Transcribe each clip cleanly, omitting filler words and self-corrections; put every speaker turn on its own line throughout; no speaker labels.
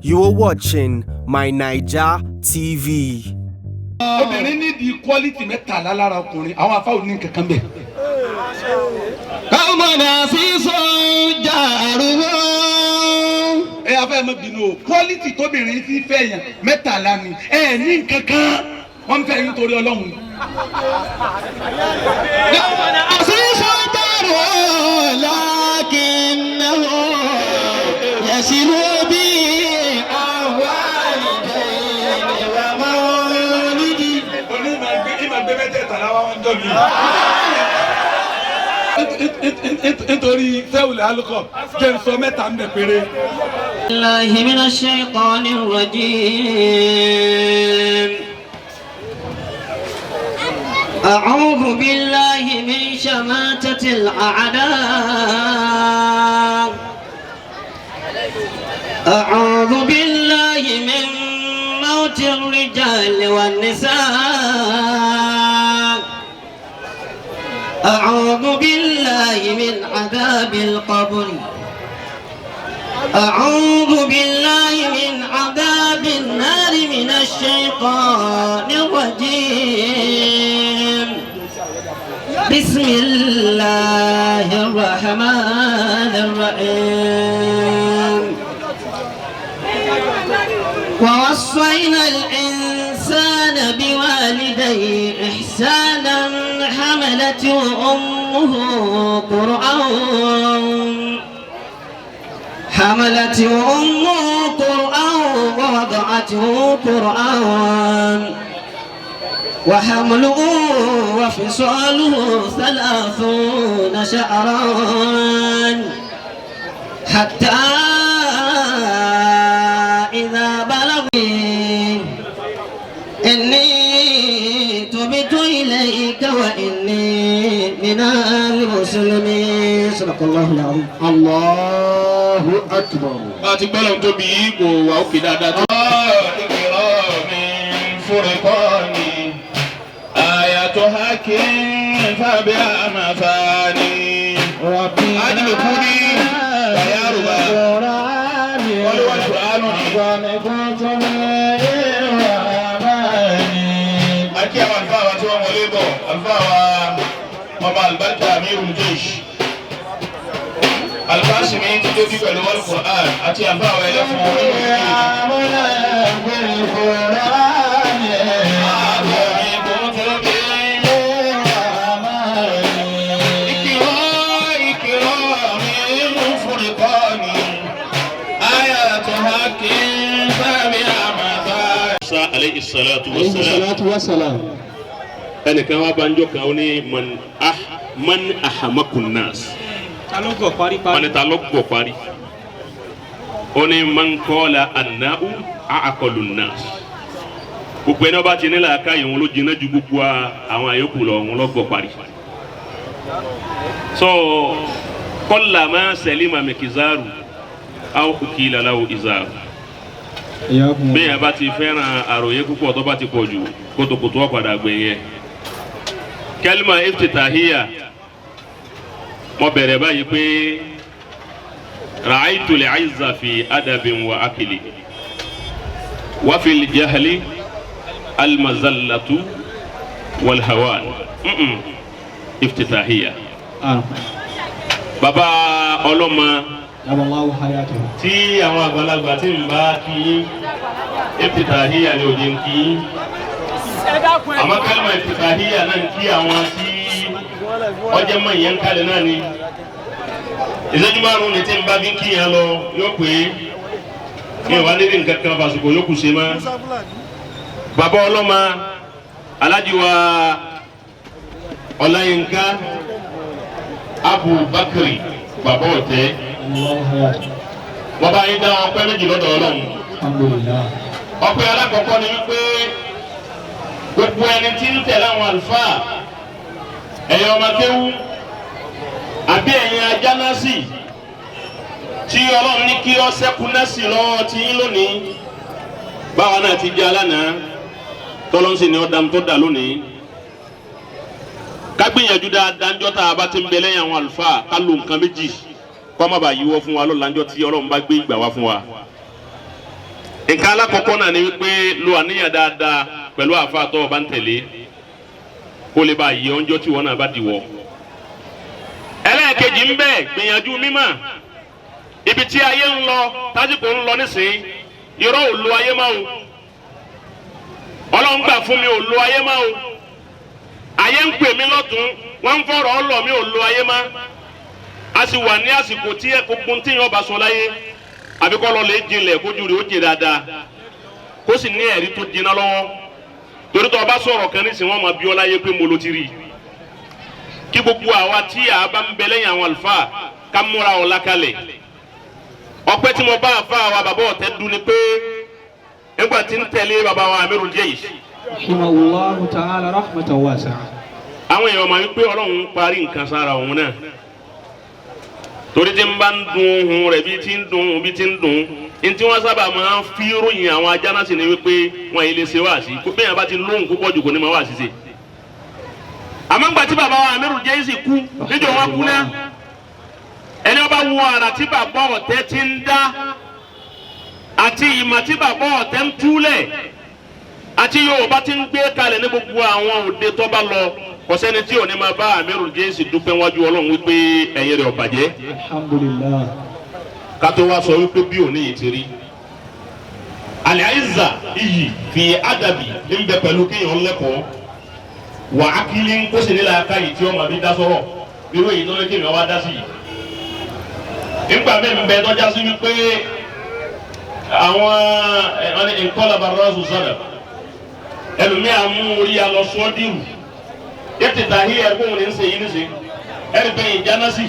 You are watching My Naija TV.
Obìnrin nídìí quality 13 lára ọkùnrin, àwọn afáwọn ní kankan bẹ́ẹ̀.
قوم عزيز جاره.
Ẹ afẹ́ mọ́ bínú o, quality tóbìnrin fi fẹ́ yàn 13 ni. Ẹ ní kankan, wọ́n ń fẹ́ yín torí Ọlọ́run.
قوم عزيز جاره لكنه يصل بي والدين ومولدي.
Oní ìmọ̀ gbé mẹ́tẹ̀ẹ̀tàlá wa wọ́n jọ mi. Nítorí sẹ́wùlẹ̀ alukọ̀ jẹ́ n sọ mẹ́ta ń bẹ̀ péré.
الله من الشيطان الرجيم. أعوذ بالله من شماتة الأعداء. أعوذ بالله من موت الرجال والنساء. أعوذ بالله من عذاب القبر. أعوذ بالله من عذاب النار، من الشيطان الرجيم. بسم الله الرحمن الرحيم. ووصينا الإنسان بوالديه إحسانا، حملته أمه كرها، حملته أمه كرها ووضعته كرها، وحمله وفصاله 30 شهرا، حتى إذا بلغ إني تبت إليك وإني من المسلمين. صدق الله العظيم.
الله أكبر.
Bá a ti gbọ́dọ̀ tóbi yìí kò wà ókè dáadáa tó. فرقان آية حق فبها مثاني أجل كودي ويا ربا ولو القرآن. Akí àwọn àlùfáà wa tí wọ́n wọlé bọ̀, àlùfáà wa ọmọ àlùbáríkà, Amirul Jaysh Alukasimi ti dé bí pẹ̀lú Al-Qur'an, àti àlùfáà wa ẹlẹ́fun nínú ìlú. Alayhi salatu wa salam.
Salatu wa salam.
Ẹnìkan wá banjọ kan, ó ní man ah man ahamakun nas.
Ta ló gọ̀ parí parí?
Wọ́n ní ta ló gbọ̀ parí? Ó ní man qala annau a'qalun nas. Gbogbo ẹni ọba ti ní làákàyè, òun ló jiná ju gbogbo àwọn àyókù lọ, òun ló gbọ̀ parí. So kullama salima mikizaru aw ukila lahu izaru. Bẹ́ẹ̀ yẹn bá ti fẹ́ràn àròyé púpọ̀, tó bá ti pọ̀ jù, kótókótó ọ̀padà gbẹ̀ yẹn. Kẹlima iftitahiya, mo bẹ̀rẹ̀ báyìí pé ra'aytu al-'izza fi adabin wa akili wa fil jahli al-mazallatu wal hawan. Iftitahiya. Baba ọlọ́mọ tí àwọn àgbàlagbà tí ń bá kí yín, iftitahiya ni òye ń kí yín, àmọ́ kálímà iftitahiya náà ń kí àwọn tí ọjọ́ mọ̀ ìyẹn ń kalẹ̀ náà ni. Ìṣẹ́jú 5 ní tí ń bá fi ń kí yẹn lọ yóò pé mi ò wá níbi nǹkan kan fàṣùkò yóò kù ṣe mọ́. Bàbá ọlọ́mọ, Alájí wa Ọláyínká Abubakar, bàbá ọ̀tẹ́, wọ́n bá yín dá ọpẹ́ méjì lọ́dọ̀ Ọlọ́run. Ọpẹ́ alákọ̀ọ́kọ́ ni wípé gbogbo ẹni tí ń tẹ̀lé àwọn àlùfáà, ẹ̀yin ọmọ kéwú àbí ẹ̀yin ajánásì tí Ọlọ́run ní kí ọ sẹ́kù násì lọ́wọ́ tí yín lónìí, báwa náà ti jẹ́ alánàá tọ́lọ́nsì ni ọ̀dàm tó dà lónìí, ká gbìyànjú dáadáa ńjọ́ tá a bá ti ń bẹ lẹ́yìn àwọn àlùfáà, ká lo nǹkan méjì kọ́ má bàa yíwọ́ fún wa lọ́la ńjọ́ tí Ọlọ́run bá gbé ìgbà wá fún wa. Nǹkan alákọ̀ọ́kọ́ náà ni wípé lo àníyàn dáadáa pẹ̀lú àáfàá tó o bá ń tẹ̀lé kó lè bá yẹ oúnjẹ tí wọn náà bá dìwọ́. Ẹlẹ́ẹ̀kejì ń bẹ, gbìyànjú mímọ̀ ibi tí ayé ń lọ, tásìkò ń lọ nísìnyí. Irọ́ ò lo ayé máa o, Ọlọ́run gbà fún mi ò lo ayé máa o, ayé ń pè mí lọ́tún, wọ́n ń fọ̀rọ̀ ọlọ́ mi ò lo ayé má. A sì wà ní àsìkò tí gbogbo tí yẹn ọba sọ láyé àbí kọ́ lọ lè jinlẹ̀ kójú rẹ̀ ó jìn dáadáa, kó sì ní ẹ̀rí tó jiná lọ́wọ́. Torí tó o bá sọ̀rọ̀ kan nísìnyí, wọ́n máa bí ọ láyé pé mo lo ti rí i. Kí gbogbo àwa tí a bá ń bẹ lẹ́yìn àwọn àlùfáà ká múra ọ̀la kalẹ̀. Ọpẹ́ tí mo bá àfa wa bàbá ọ̀tẹ́ dún ni pé nígbà tí ń tẹ̀lé bàbá wa Amirul Jaysh
Rahimahullahu ta'ala rahmatan wasi'a.
Àwọn èèyàn máa ń pé Ọlọ́run ń parí nǹkan sára òun náà, torí tí ń bá ń dun ohun rẹ̀ bí ti ń dun bí ti ń dun ní tí wọ́n sábà máa ń fi ròyìn àwọn ajá náà sì ni wípé wọ́n yìí lè ṣe wáàsí bẹ́ẹ̀ yẹn bá ti lóhùn púpọ̀ jù kò ní máa wáàsí ṣe. Àmọ́ ńgbà tí bàbá wa Amirul Jaysh kú níjọ́ wọn kú náà, ẹni ọba wo àrà tí bàbá ọ̀tẹ́ ti ń dá àti ìmọ̀ tí bàbá ọ̀tẹ́ ń túlẹ̀ àti Yorùbá ti ń gbé kalẹ̀ ní gbogbo àwọn òde tó bá lọ, kò sẹ́ni tí ò ní máa bá Amirul Jaysh dúpẹ́ wájú Ọlọ́run wípé ẹ̀yin rẹ̀ ò bàjẹ́.
Alhamdulillah.
Ká tó wá sọ wípé bí òní yìí ti rí. Al-izza iyì fi adabi ń bẹ pẹ̀lú kéèyàn lẹ́kọ̀ọ́ wà á kílí ń kó sì nílà ká yìí tí ọmọ bí dá sọ̀rọ̀ irú èyí tó lé kéèyàn wá dá sí yìí. Nígbà mí ń bẹ tọ́já sí wípé àwọn ẹ̀ nkọ́lá rasu sọ̀rọ̀ ẹlòmíà mú orí alọ sọ́ọ́dìrù yẹtì tàhí ẹ̀kọ́ òun ní ń ṣe yìí níṣe ẹ̀rí bẹ́ẹ̀ ìjáná sí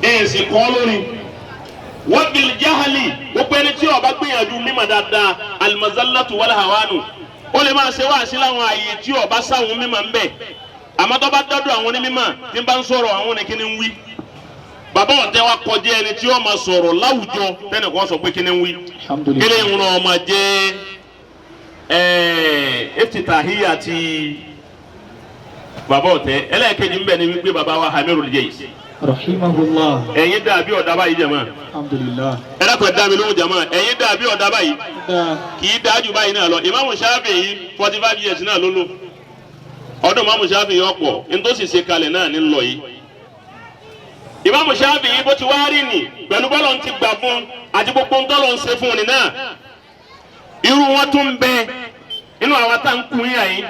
èsì kọ́ lórí wọ́n bil jahali. Gbogbo ẹni tí ó bá gbìyànjú mímọ̀ dáadáa, alimazalatu wal hawanu, ó lè máa ṣe wáàsí láwọn àyè tí ó bá sáwọn mímọ̀ ń bẹ̀, àmọ́ tó bá dọ́dọ̀ àwọn onímọ̀ tí ń bá ń sọ̀rọ̀ àwọn oníkíní ń wí. Bàbá ọ̀tẹ́ wa kọjá ẹni tí ó máa sọ̀rọ̀ láwùjọ tẹ́nìkan sọ pé kíní ń wí.
Alhamdulillah.
Kíní ń ràn ọmọ jẹ́ ẹ̀ẹ́dìtàhíyà ti bàbá ọ̀tẹ́. Ẹlẹ́ẹ̀kejì ń bẹ ni wípé bàbá wa Amirul Jaysh
Rahimahullah.
ẹ̀yin dàbí ọ̀dà báyìí jẹ̀mọ́.
Alhamdulillah.
Ẹ dákun, ẹ dá mi lóhùn jẹ̀mọ́, ẹ̀yin dàbí ọ̀dà báyìí?
Da.
Kì í dájú báyìí náà lọ. Ìmáàmù Ṣáfi'í 45 years náà ló lò. Ọdún Ìmáàmù Ṣáfi'í ọ̀pọ̀ nítòsí ṣe kalẹ̀ náà ní lọ yìí. Ìmáàmù Ṣáfi'í bó ti wá rí nì pẹ̀lú bọ́lọ̀ ń ti gbà fún àti gbogbo ń tọ́lọ̀ ń ṣe fún ni náà, irú wọn tún ń bẹ nínú àwọn tá ń kun yín àyín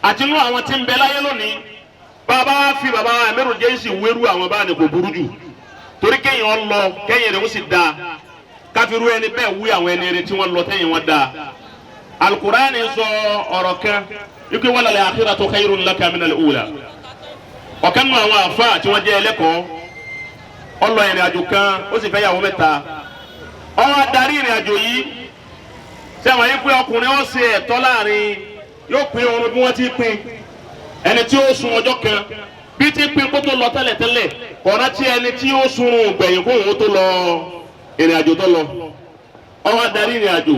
àti nínú àwọn tí ń bẹ láyé lónìí. Bàbá wa fi bàbá wa Amirul Jaysh wérú àwọn báà ní kò burú jù, torí kéèyàn lọ kẹ́yìn rẹ̀ ó sì dáa, káfíru ẹni bẹ́ẹ̀ wí àwọn ẹni rẹ̀ tí wọ́n lọ tẹ́yìn wọn dáa. Alukurani sọ ọ̀rọ̀ kan ikú wala al-akhiratu khayrun laka minal ula. Ọ̀kan nínú àwọn àfa tí wọ́n jẹ́ ẹlẹ́kọ̀ọ́ ó lọ ìrìn àjò kan, ó sì fẹ́ yàwó mẹ́ta. Ó wá darí ìrìn àjò yìí sẹ́wọ̀n yìí pé ọkùnrin ó ṣe ẹ̀tọ́ láàrin yóò pín oorun bí wọ́n ti pín ẹni tí ó sun ọjọ́ kan bí ti pín kó tó lọ tẹ́lẹ̀tẹ́lẹ̀ kọ̀ọ̀rọ̀ tí ẹni tí ó sunrun gbẹ̀yìn kó òun tó lọ ìrìn àjò tó lọ. Ó wá darí ìrìn àjò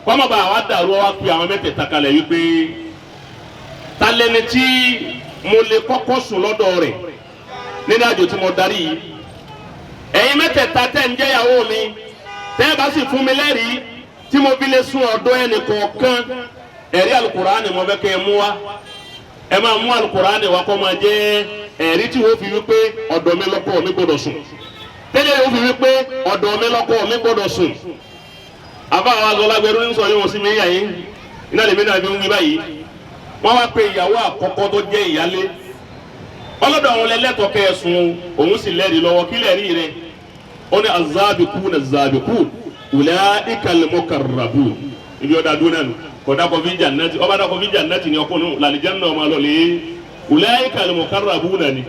kọ́mọba àwa dàrú, ó wá pe àwọn mẹ́tẹ̀ẹ̀ta kalẹ̀ wípé ta lẹni tí mo lè kọ́kọ́ sùn lọ́dọ̀ rẹ̀ nínú àjò tí mo darí yìí? Ẹ̀yin mẹ́tẹ̀ẹ̀ta tẹ́ ń jẹ́yàwó mi, tẹ́ ẹ bá sì fún mi lẹ́rìí tí mo fi lè sùn ọ̀dọ̀ ẹnì kọ̀ọ̀kan, ẹ̀rí Al-Kùránì mo fẹ́ kẹ́ ẹ mú wá. Ẹ máa mú Al-Kùránì wá kó máa jẹ́ ẹ̀rí tí wọ́n fi wípé ọ̀dọ̀ mi lọ́kọ mi gbọ́dọ̀ sùn, tẹ́lẹ̀ yóò fi wípé ọ̀dọ̀ mi lọ́kọ mi gbọ́dọ̀ sùn. Àbá àwọn alọ́lágbẹ̀rún ń sọ yóò sí mi yà yín iná lèmi náà fi ń wí báyìí. Wọ́n wá pe ìyàwó àkọ́kọ́ tó jẹ́ ìyálé, ọlọ́dọ̀ àwọn ẹlẹ́tọ̀ọ́ kẹ́ẹ̀sùn, òun sì lẹ́rìí lọ́wọ́. Kí lẹ́rìí rẹ̀? Ó ní azabikun azabikun ulaika al-muqarrabun. Ibi ọ̀dà dúró náà nù kọ̀dà kọfí jannati ọba dà kọfí jannati ni ọkùnrin làlìjáná ọmọ lọ́lẹ̀ ulaika al-muqarrabun ni.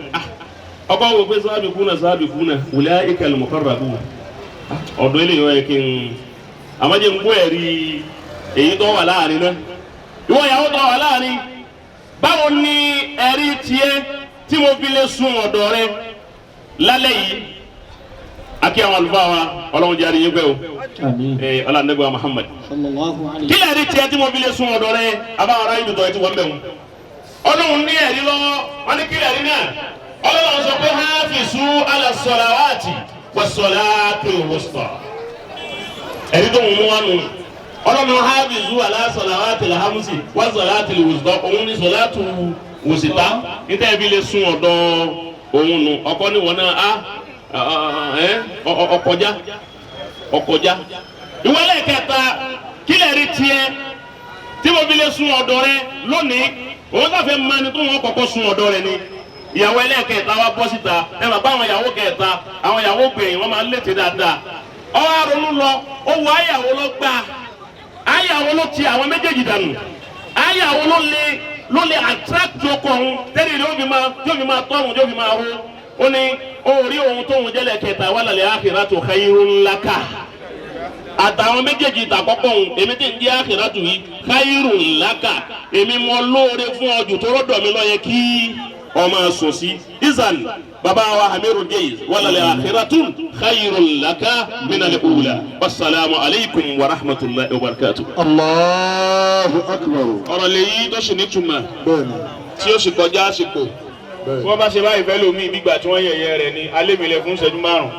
Ọkọ wo pé zabikun zabikun ulaika al-muqarrabun ọ̀dọ̀ eléyìí ọ̀yẹ́ kí n àmọ́jẹ́ ń gbọ́ ẹ̀rí èyí tó wà láàrin náà. Ìwọ ìyàwó tó wà láàrin, báwo ni ẹ̀rí tiẹ̀ tí mo fi lè sun ọ̀dọ̀ rẹ lálẹ́ yìí? Akí àwọn àlùfáà wa, Ọlọ́run jẹ́ àríyìn pẹ́ o.
Àmín.
Ọlọ́run Muhammad.
Sallallahu alayhi.
Kí lẹ́ẹ̀rí tiẹ̀ tí mo fi lè sun ọ̀dọ̀ rẹ? Àbáwọn ará ibùdó ẹ̀ tí wọ́n bẹ̀ wọ́n. Ọlọ́run ní ẹ̀rí lọ́wọ́ wọn ní kí lẹ́ẹ̀rí náà. Ọlọ́run sọ pé hafizu ala salawati wa salatil wusta. Ẹ̀rí tó ń mú wa nù. Ọlọ́run hafizu ala salawatil hamsi wa salatil wusta, òun ní sọ̀látù wùsìtá níta ẹbí lè sun ọ̀dọ̀ òun nù. Ọkọ ní wọn náà á ọkọjá ọkọjá. Ìwọlé kẹta kílẹ̀ rí tiẹ̀ tí mo fi lè sun ọ̀dọ̀ rẹ lónìí, òun sáfẹ́ máa ní tó wọn kọ́kọ́ sun ọ̀dọ̀ rẹ ni. Ìyàwó ẹlẹ́ẹ̀kẹta wa bọ́ síta, ẹ bàbá àwọn ìyàwó kẹta, àwọn ìyàwó gbẹ̀yìn wọn máa ń létí dáadáa. Ọwọ́ àrònú lọ, ó wọ àyàwó lọ gbà, àyàwó ló ti àwọn méjèèjì dànù, àyàwó ló lè attract ọkọ òun tẹ́lẹ̀ yóò fi máa yóò fi máa tọ́run yóò fi máa hó. Ó ní orí òun tóun jẹ́lẹ̀ kẹta walal akhiratu khayrun laka, àtàwọn méjèèjì ìtàkọ́kọ́ òun èmi tí ń jẹ́ akhiratu yìí khayrun laka, èmi mọ lóore fún ọ jù tó rọ́dọ̀ mi ló yẹ kí ọmọ sùn sí. Izan baba wa amiru jayis walal akhiratu khayrun laka minal ula. Wasalaamu alaykum wa rahmatulahi wa barakatuh.
Allahu akbar.
Ọ̀rọ̀ lèyí tó sì nítumọ̀
Bẹ́ẹ̀ni.
tí ó sì kọjá àsìkò.
Bẹ́ẹ̀ni.
Tí wọ́n bá ṣe báyìí fẹ́ lómi ìgbà tí wọ́n yẹ̀yẹ́ rẹ̀ ni alẹ́mìlẹ̀ fún ìṣẹ́jú márùn-ún.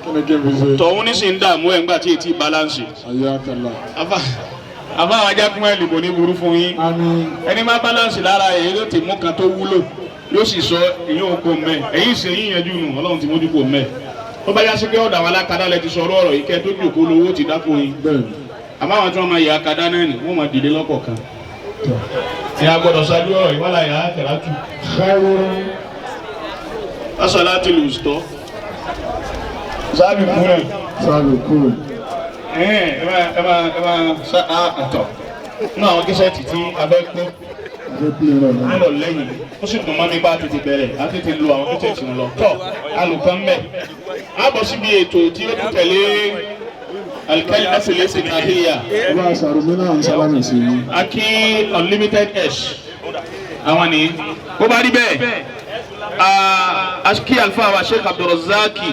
Kí ni kí n fi ṣe?
Tọ̀hún ní sì ń dààmú ẹ̀ ńgbà tí etí balance.
Ayakallah.
Afa àwọn ajákun ẹ̀ lìbò ní burú fún yín.
Àmín.
Ẹni má balance lára èyí ló ti mú kan tó wúlò yóò sì sọ ìyóò kó mẹ́ èyí sì yín yanjú nù Ọlọ́run ti mójú kó mẹ́. Tó bá yá sí pé ọ̀dọ̀ àwọn alákadá lẹ ti sọ̀rọ̀ ọ̀rọ̀ yìí kẹ́ tó jòkó lówó ti dákó yín.
Bẹ́ẹ̀ni.
Àmọ́ àwọn tí wọ́n máa yà akadá náà nì wọ́n máa dìde lọ́kọ̀ọ̀kan. Ìyá gbọ́dọ̀ ṣáájú ọ̀rọ̀ yìí wọ́n là yà á kẹ̀rá tù.
Khayrun.
Asalaati lùsítọ́. Sábì kúrẹ̀.
Sabiqun.
Ẹ máa ẹ máa ẹ máa sá àtọ̀. Nínú àwọn kíṣẹ́ẹ̀tì tí a fẹ́ gbọ́
Ṣé pílẹ̀ náà náà?
nílò lẹ́yìn, ó sì dùn mọ́ mi bá a tètè bẹ̀rẹ̀, a tètè lo àwọn kíṣẹ́ẹ̀tì ń lọ. Tọ́ alùpùpù ń bẹ̀. A bọ̀ síbi ètò tí ó tún tẹ̀lé alikali asilesi nàhíyà.
Ọba Sàrùmí náà ń sálámì sí i.
A kí unlimited s àwọn ni. Bó bá rí bẹ́ẹ̀, a kí àlùfáà wa Sheikh Abdulrazaki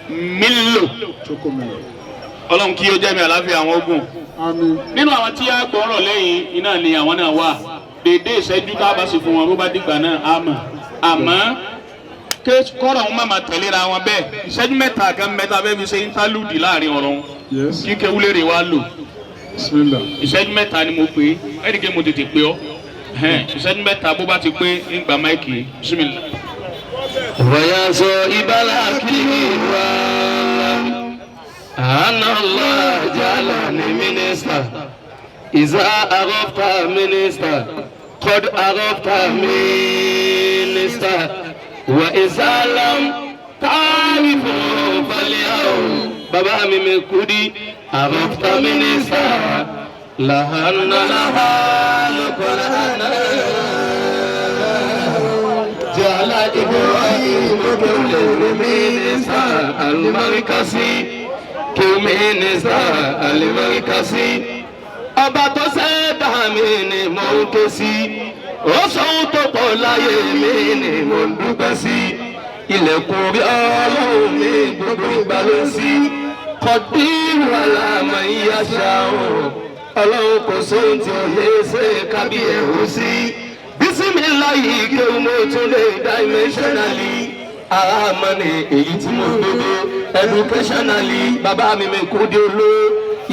Millo.
Chokomelo.
Ọlọ́run kí ó jẹ́ mi àlàáfíà àwọn ogun.
Àmín.
Nínú àwọn tí a gbọ́rọ̀ lẹ́yìn iná ni àwọn náà wà. Dédé ìṣẹ́jú tá a bá sì fún wọn bó bá dìgbà náà á mọ̀. Àmọ́ kọ́rọ̀ wọn má máa tẹ̀léra wọn bẹ́ẹ̀. Ìṣẹ́jú mẹ́ta kan mẹ́ta fẹ́ fi ṣe íńtálùdì láàrin ọ̀rọ̀ wọn.
Yes.
Kí kewúlérè wa lò.
Bismillah.
Ìṣẹ́jú mẹ́ta ni mo pè é. Ẹ̀ríkẹ́ mo tètè pè ọ́. Ìṣẹ́jú mẹ́ta bó bá ti pé ń gba máìkì. Bismillah.
ويا صائب الأكيد أن الله جعلني منستا إذا عرفت منستا قد عرفت منستا وإذا لم تعرف فاليوم بابا ميمكودي عرفت منستا لهن لها القرآن جعل إبراهيم كل منسا المركزي كمنسا المركزي ọba tó ṣẹ̀dá mi ni mò ń ké sí, ó sóhun tó pọ̀ láyé mi ni mò ń dúpẹ́ sí, ilẹ̀kùn rí ọlọ́run mi gbogbo ìgbà ló ń sí, kọ̀dírù àlàmọ̀ ìyá ṣàwọn ọlọ́run kò sóhun tí ò lè ṣe kábíyèwò sí. Bísímìláyì kí o mo tún lè dimensionally àmọ́ ni èyí tí mo gbogbo educationally bàbá mi mi kú dé olú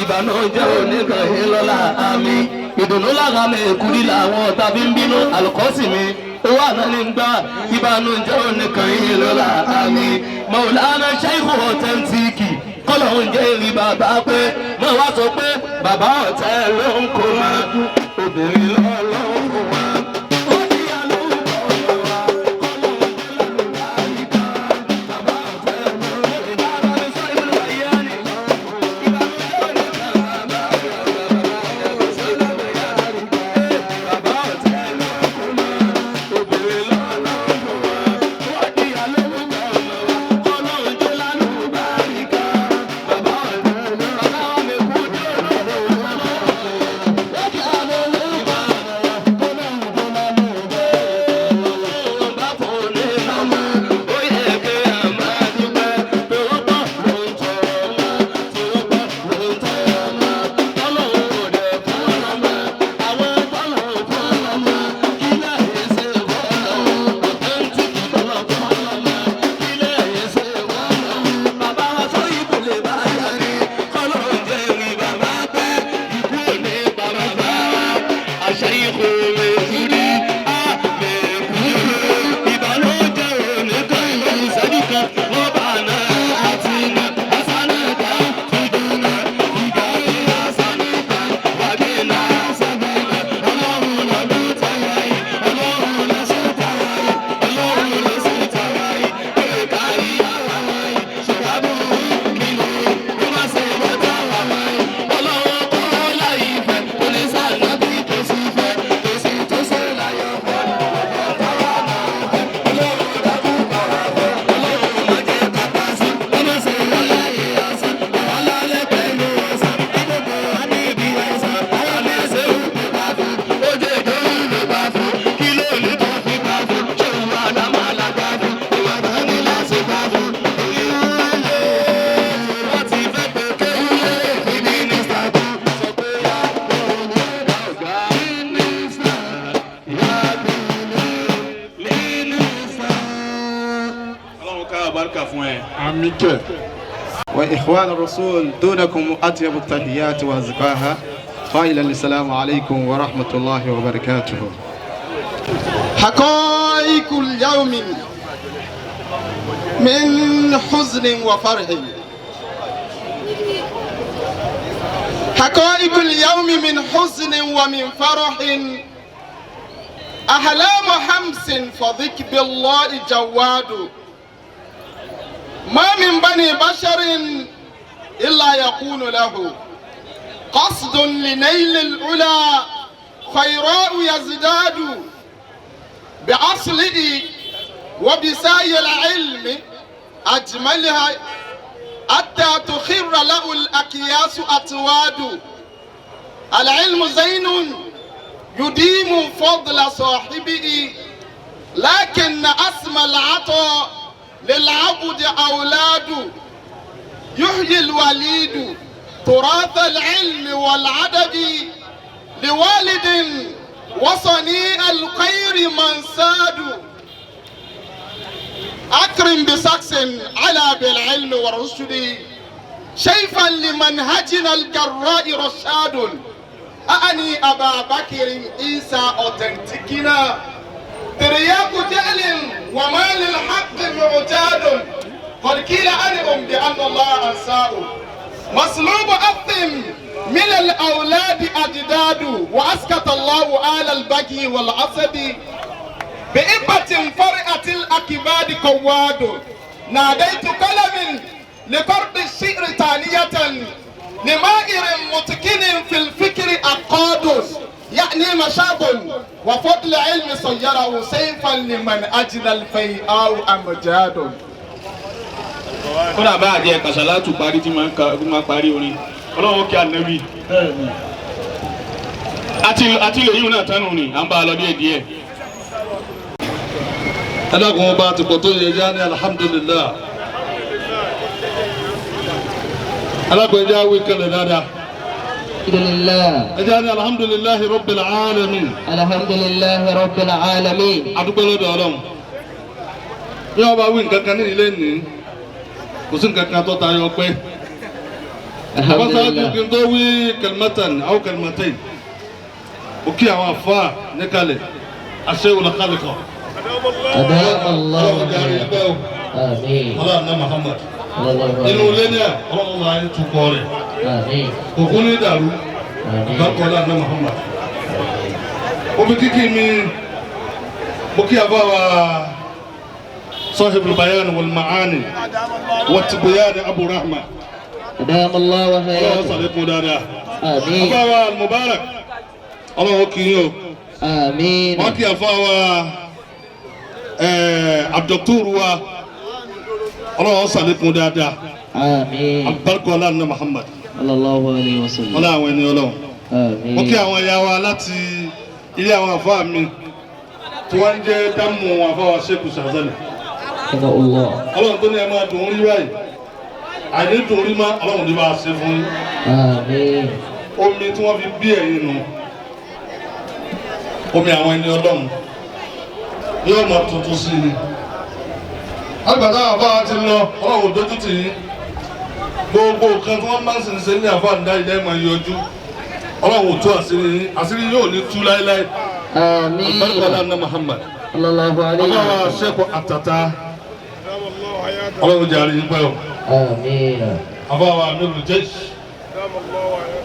ìbànújẹ́ oníkànnì lọ́la àmì ìdùnnú lára mi kú ní làwọn tàbí ń bínú àlùkọ́sì mi owó àná ní gbà ìbànújẹ́ oníkànnì lọ́la àmì Maulana Sheikh authentic kọ́lọ̀ ń jẹ́ ìrì bàbá pé mo wá sọ pé bàbá ọ̀tẹ́ ló ń kó ma obìnrin lọ́ọ́ ló ń kó ma.
Ọlọ́run ká àbáríkà fún ẹ.
Àmín kẹ́.
وإخوان الرسول دونكم أطيب التحيات وأزكاها قائلا السلام عليكم ورحمة الله وبركاته. حقائق اليوم من حزن وفرح، حقائق اليوم من حزن ومن فرح، أحلام حمس فذك بالله جواد، ما من بني بشر إلا يكون له قصد لنيل العلا خيراء يزداد بعصله وبسعي العلم أجملها حتى تخر له الأكياس أتواد. العلم زين يديم فضل صاحبه، لكن أسمى العطاء للعبد أولاد. يحيي الوليد تراث العلم والعدب لوالد وصنيع الخير من ساد. أكرم بسكس على بالعلم والرشد شيفا لمنهجنا الجراء رشاد. أعني أبا بكر عيسى أوتنتيكنا ترياق جهل وما للحق معتاد. قد قيل عنهم بأن الله أنساه مسلوب أثم من الأولاد أجداد. وأسكت الله آل البغي والعصب بإبة فرئة الأكباد قواد. ناديت قلم لقرض الشعر تانية لمائر متكن في الفكر أقاد. يعني مشاب وفضل علم صيره سيفا لمن أجل الفياء أمجاد.
Kódà bá àjẹ kàṣálátù parí tí máa ń parí orin Ọlọ́run kí ànábì. Àti ilé yìí náà tánu ni à ń bá a lọ díẹ̀ díẹ̀.
Ẹ dákun ọba àti pọ̀ tó yẹ yá ní alhamdulillah. Alákòójá wí kẹlẹ̀ dáadáa.
Alhamdulillah.
Ẹ jẹ́ ní alhamdulillahi rabbil alamin.
Alhamdulillahi rabbil alamin.
Adúpẹ́ lọ́dọ̀ Ọlọ́run. Bí wọ́n bá wí nǹkan kan ní ilé ní, kò sí nǹkan kan tó tayọ pé. Àbáṣáájú kí n tó wí kalimatan aw kalimatayn. Ó kí àwọn àfa níkàlẹ̀, àṣẹ olùkálẹ̀kọ̀. Ọlọ́run jẹ́ àrí pẹ́ o. Ọlọ́run náà Muhammad. Inú ilé ní à, ọlọ́run máa ń tukọ̀ rẹ̀. Òkú ní dàrú, àbákọ́ ọlọ́run náà Muhammad. Omi kíkì mi, mo kí àbá wa sahibul bayan wal ma'ani wat tibyani Abu Rahma. Ọlọ́run sàlékún dáadáa. Àbá wa Mubarak, ọlọ́run kì í yín o. Wọ́n kí àfa wa Abdultur wa, ọlọ́run sàlékún dáadáa. Àbárkọ ọlọ́run náà Muhammad. Ọlọ́run àwọn ẹni ọlọ́run. Mo kí àwọn ẹ̀yà wa láti ilé àwọn àfa mi tí wọ́n ń jẹ́ dámù àfa wa Sheikh Shazali. Ọlọ́run tó ní ẹ máa dùn ún rí báyìí, àìní dùn ún rí má ọlọ́run ní bá a ṣe fún yín. Omi tí wọ́n fi bí ẹ̀yin nù, omi àwọn ẹni ọlọ́run yóò máa tuntun sí i. Àgbàdo àwọn àfa ti lọ, ọlọ́run dójú tì yín. Gbogbo nǹkan tí wọ́n máa ń sìn ṣe ní àfa ǹdá ilé máa yọjú. Ọlọ́run ò tú àṣírí yín, àṣírí yóò ní tú láéláé. Àbáríkọ́lá ní Muhammad. Ọba wa Sheikh Àtàtà, ọlọ́run jẹ́ àríyìn pẹ́ o. Àbá wa Amirul Jaysh,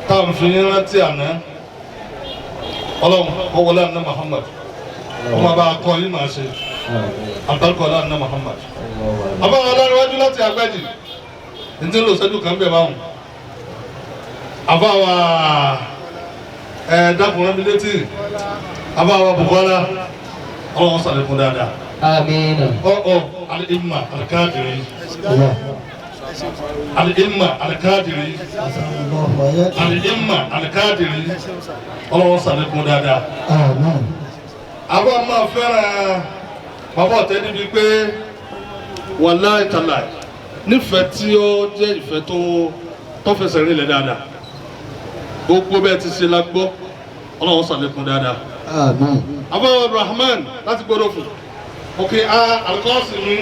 táwọn fi yín rántí àná. Ọlọ́run kọ́ wọlé àná Muhammad. Ọmọ bá a kọ́ yín máa ṣe. Àbáríkọ́lá ní Muhammad. Àbá wa Ọlárẹ̀wájú láti Àgbẹ̀jì, ntí lò sẹ́jú kan bẹ̀ báwọn. Àbá wa dákùnrin mi létí, àbá wa Bukola, ọlọ́run sàlékún dáadáa.
Àmín.
Al-Imma Al-Qadiri. Al-Imma Al-Qadiri. Al-Imma Al-Qadiri. Ọlọ́run sàlékún dáadáa.
Àmín.
Àbá máa fẹ́ràn bàbá ọ̀tẹ́ níbi pé wàláì tàláì nífẹ̀ẹ́ tí ó jẹ́ ìfẹ́ tó fẹsẹ̀ rinlẹ̀ dáadáa. Gbogbo bẹ́ẹ̀ ti ṣe la gbọ́, ọlọ́run sàlékún dáadáa.
Àmín.
Àbá Rahman láti gbọ́dọ̀ fún. Òkè a alikọ́sì mi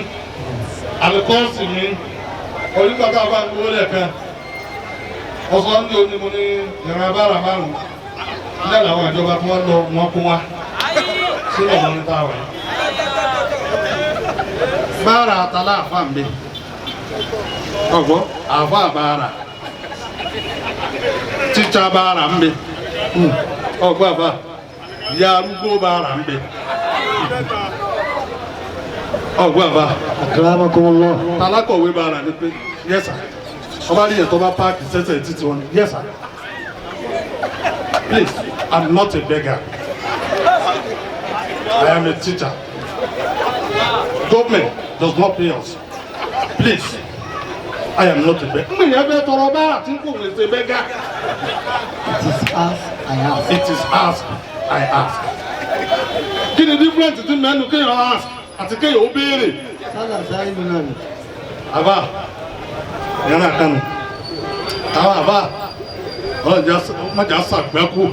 Àlùkọ́ọ̀sì mi onígbàgbà bá ń gbowó lẹ́ẹ̀kan. Ọ̀sán ní oní mo ní ìran abára márùn-ún. Nílẹ̀ làwọn ìjọba tí wọ́n lọ wọn kó wá sínú ọ̀nà ní táwọn yìí. Bára àtàlà àfa ń bẹ. Ọ̀gbọ́ àfa bára. Títsà bára ń bẹ. Ọ̀gbọ́ àfa. Ìyá arúgbó bára ń bẹ. Ọ̀gbọ́ àfa.
Akramakumullah.
Talákọ̀wé bára ni pé yes sir. Ọba rí yẹn tó bá páàkì sẹ́sẹ̀ títí wọn ni yes sir. Please, I'm not a beggar. I am a teacher. Government does not pay us. Please, I am not a beggar. Mbẹ yẹn bẹ tọrọ bára tí kò lè ṣe beggar.
It is as I ask.
It is ask I ask. Kí ni difference ti mẹ́nu kéèyàn ask àti kéèyàn ó béèrè?
Sálà sáré mi náà ni.
Àbá, yàrá kanu. Àwọn àbá, ọlọ́jà mọ̀jà sàgbẹ́kù.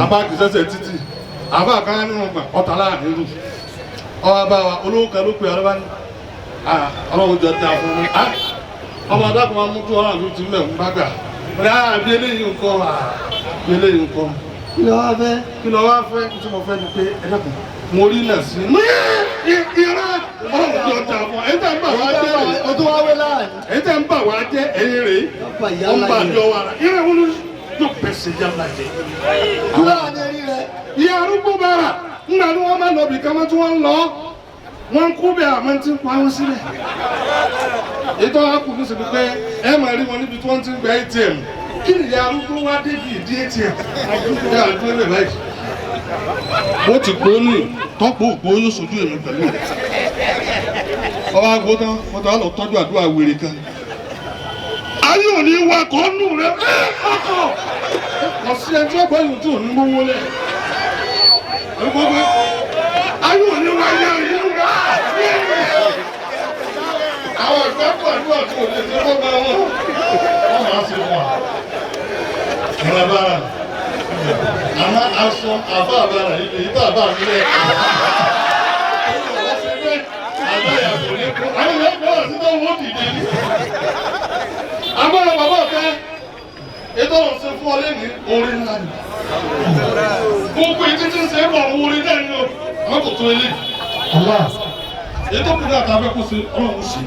Àbá kì í sẹ́sẹ̀ títì. Àbá kan nínú gbà ọ̀tá láàrin rù. Ọba bá wa olówó kan ló pe ọlọ́ba ní. Ọlọ́run jọ da fún mi. Ọmọ adágún wa mú tó ọ̀rọ̀ àlùtí mẹ́ ń bá gbà. Ọ̀rẹ́ àbí eléyìí nǹkan àbí eléyìí nǹkan.
Kí ló wá fẹ́?
Kí ló wá fẹ́? Tí mo fẹ́ ni pé ẹ dákun. Mo rí náà sí. Ìrẹ́ ọlọ́run jọ da fún ọ. Ẹ̀yin tẹ́ ń bà wá jẹ́ rèé.
O tún wá wé láàrin.
Ẹ̀yin tẹ́ ń bà wá jẹ́ ẹ̀yin rèé.
Ọ̀pọ̀ ìyá
Ó ń bà
láyé.
jọ wa rà. Ìrẹ́ wọn yóò pèsè yàrá jẹ.
Kúrò ní eré rẹ̀.
Ìyá arúgbó bára ńgbà ni wọ́n máa lọ bìkan máa tí wọ́n ń lọ. Wọ́n ń kú bẹ́ẹ̀ àmọ́ tí ń pa wọ́n sílẹ̀. Ètò àkùnrin ní sèpé pé ẹ máa rí wọn níbi tí wọ́n ti ń gba ATM. Kí ni ìyá arúgbó wá débi ìdí ATM? Ìyá arúgbó rẹ̀ báyìí. Wọ́n ti gbó ní tọ́pọ̀ ògbó yóò sojú èmi pẹ̀lú rẹ̀. Ọba àgbo tán, wọ́n ti wá lọ tọ́jú àdúrà wèrè kan. Ayé ò ní wakọ̀ nù rẹ̀ ẹ́ ọkọ̀. Kò sí ẹni tí ó gbọ́ ìlú tí ò ní mówó lẹ̀. Ayé ò ní wá yá ìlú rẹ̀. Àwọn ìgbàgbọ́ àdúrà tí ò lè ṣe fọ́ bá wọn. Wọ́n máa ṣe fún wa. Ìrìn àbára. Àmọ́ aṣọ àbá àbára yìí lè tá àbá mi lẹ̀. Àwọn ìyá ìgbà wà sí tó wọ́n dìde ní. Àmọ́ bàbá ọ̀fẹ́ ètò ọ̀hún ṣe fún ọ lẹ́nu orí ńlá ni. Gbogbo ètò tí ń ṣe é bọ̀ àwọn orí náà ni o, àmọ́ kò tó ilé. Ètò kù náà ta fẹ́ kó ṣe ọlọ́run ṣe.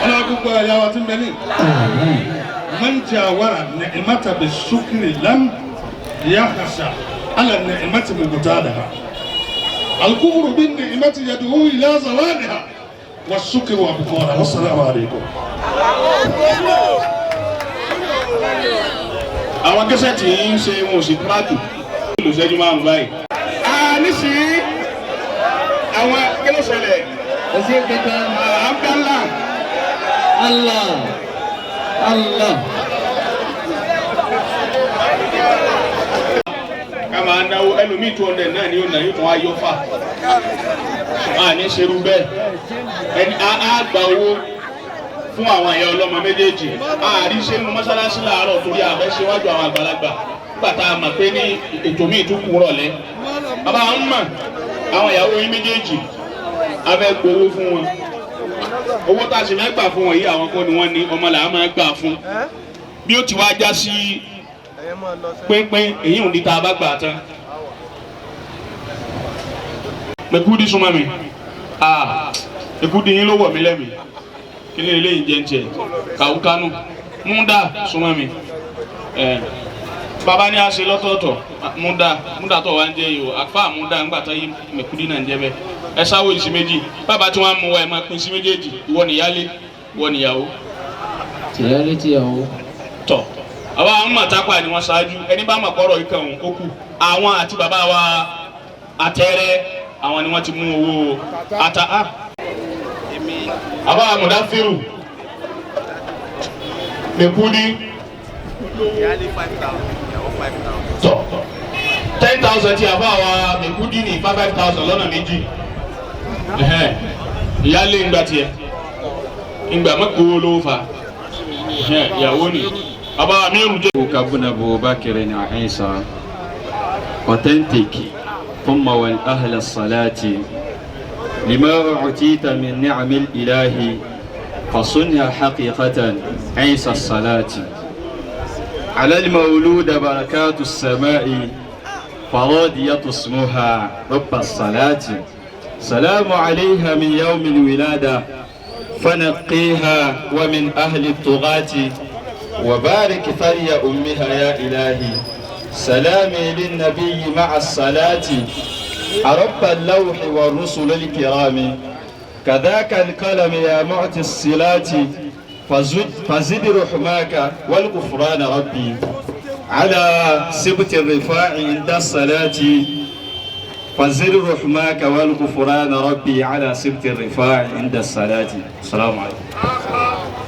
Ọlọ́run gbogbo ẹ̀yà wa ti ń bẹ ní. Man jawara ni'mata bishukri lam yakhsha ala ni'mati mubtadaha. Al-kufru bin ni'mati yad'u ila zawaliha wash-shukru abqara. Wassalamu alaykum.
Àwọn kẹsẹ̀tì yìí ń ṣe wọn ò sì tíráàkì lò ṣẹ́jú márùn-ún báyìí. A nísìnyí àwọn kí ló ṣẹlẹ̀?
Kò sí kankan.
Abdallah.
Allah. Allah.
Ká máa náwó ẹlòmíì 200 náà ni ó nà yóò tún wá yọ fà. A ní ṣerú bẹ́ẹ̀. Ẹni a gba owó fún àwọn ẹ̀yà ọlọ́mọ méjèèjì. A rí ṣe nu mọ́ṣáláṣí láàárọ̀ torí a fẹ́ ṣíwájú àwọn àgbàlagbà. Nígbà tá a mọ̀ pé ní ètò míì tún kù rọ̀lẹ́. Bàbá àwọn mọ̀ àwọn ìyàwó yín méjèèjì a fẹ́ gbowó fún wọn. Owó tá a sì fẹ́ gbà fún wọn yìí àwọn kọ́ ni wọ́n ní ọmọ làá máa gbà fún. Bí ó ti wá já sí pínpín èyí ò ní tá a bá gbà tán. Mẹ̀kúdí súnmọ́ mi. Mẹ̀kúdí yín ló wọ̀ mí lẹ́mìí. Kí ni eléyìí jẹ́ ń tiẹ̀? Kàwúkánú. Múndà súnmọ́ mi. Bàbá ní a ṣe lọ́tọ̀ọ̀tọ̀. Múndà múndà tó wà ń jẹ́ yìí o. Àfa múndà ńgbà tó yí mẹ̀kúdí náà ń jẹ́ bẹ́ẹ̀. Ẹ sáwó ìsí méjì. Bàbá tí wọ́n á mú wa ẹ̀ máa pín sí méjèèjì. Ìwọ nìyálé, ìwọ nìyàwó.
Tìyálé tìyàwó.
Tọ̀. Àwa àwọn mọ̀tápà ni wọ́n ṣáájú. Ẹni bá mọ̀ kọ́rọ̀ ikọ̀ òun ó kù. Àwọn àti bàbá wa àtẹ́rẹ́ àwọn ni wọ́n ti mú owó ata á. Àbá Mùdáfírù Mẹ̀kúdí tọ̀ 10,000 ti àbá wa Mẹ̀kúdí ní 5,000 lọ́nà méjì. Ìyáálé ń gba tiẹ̀ ńgbà mọ́kòó lówó fa ìyàwó ni. Bàbá mi rù jẹ́.
Kabuna Abubakar ní Isa authentic ثم والأهل الصلاة لما أعطيت من نعم الإله فصنها حقيقة عيسى الصلاة على المولود بركات السماء فراضية اسمها رب الصلاة سلام عليها من يوم الولادة فنقيها ومن أهل الطغاة وبارك ثري أمها يا إلهي سلامي للنبي مع الصلاة أرب اللوح والرسل الكرام كذاك القلم يا معطي الصلات فزد رحماك والغفران ربي على سبت الرفاع عند الصلاة فزد رحماك والغفران ربي على سبت الرفاع عند الصلاة. السلام عليكم.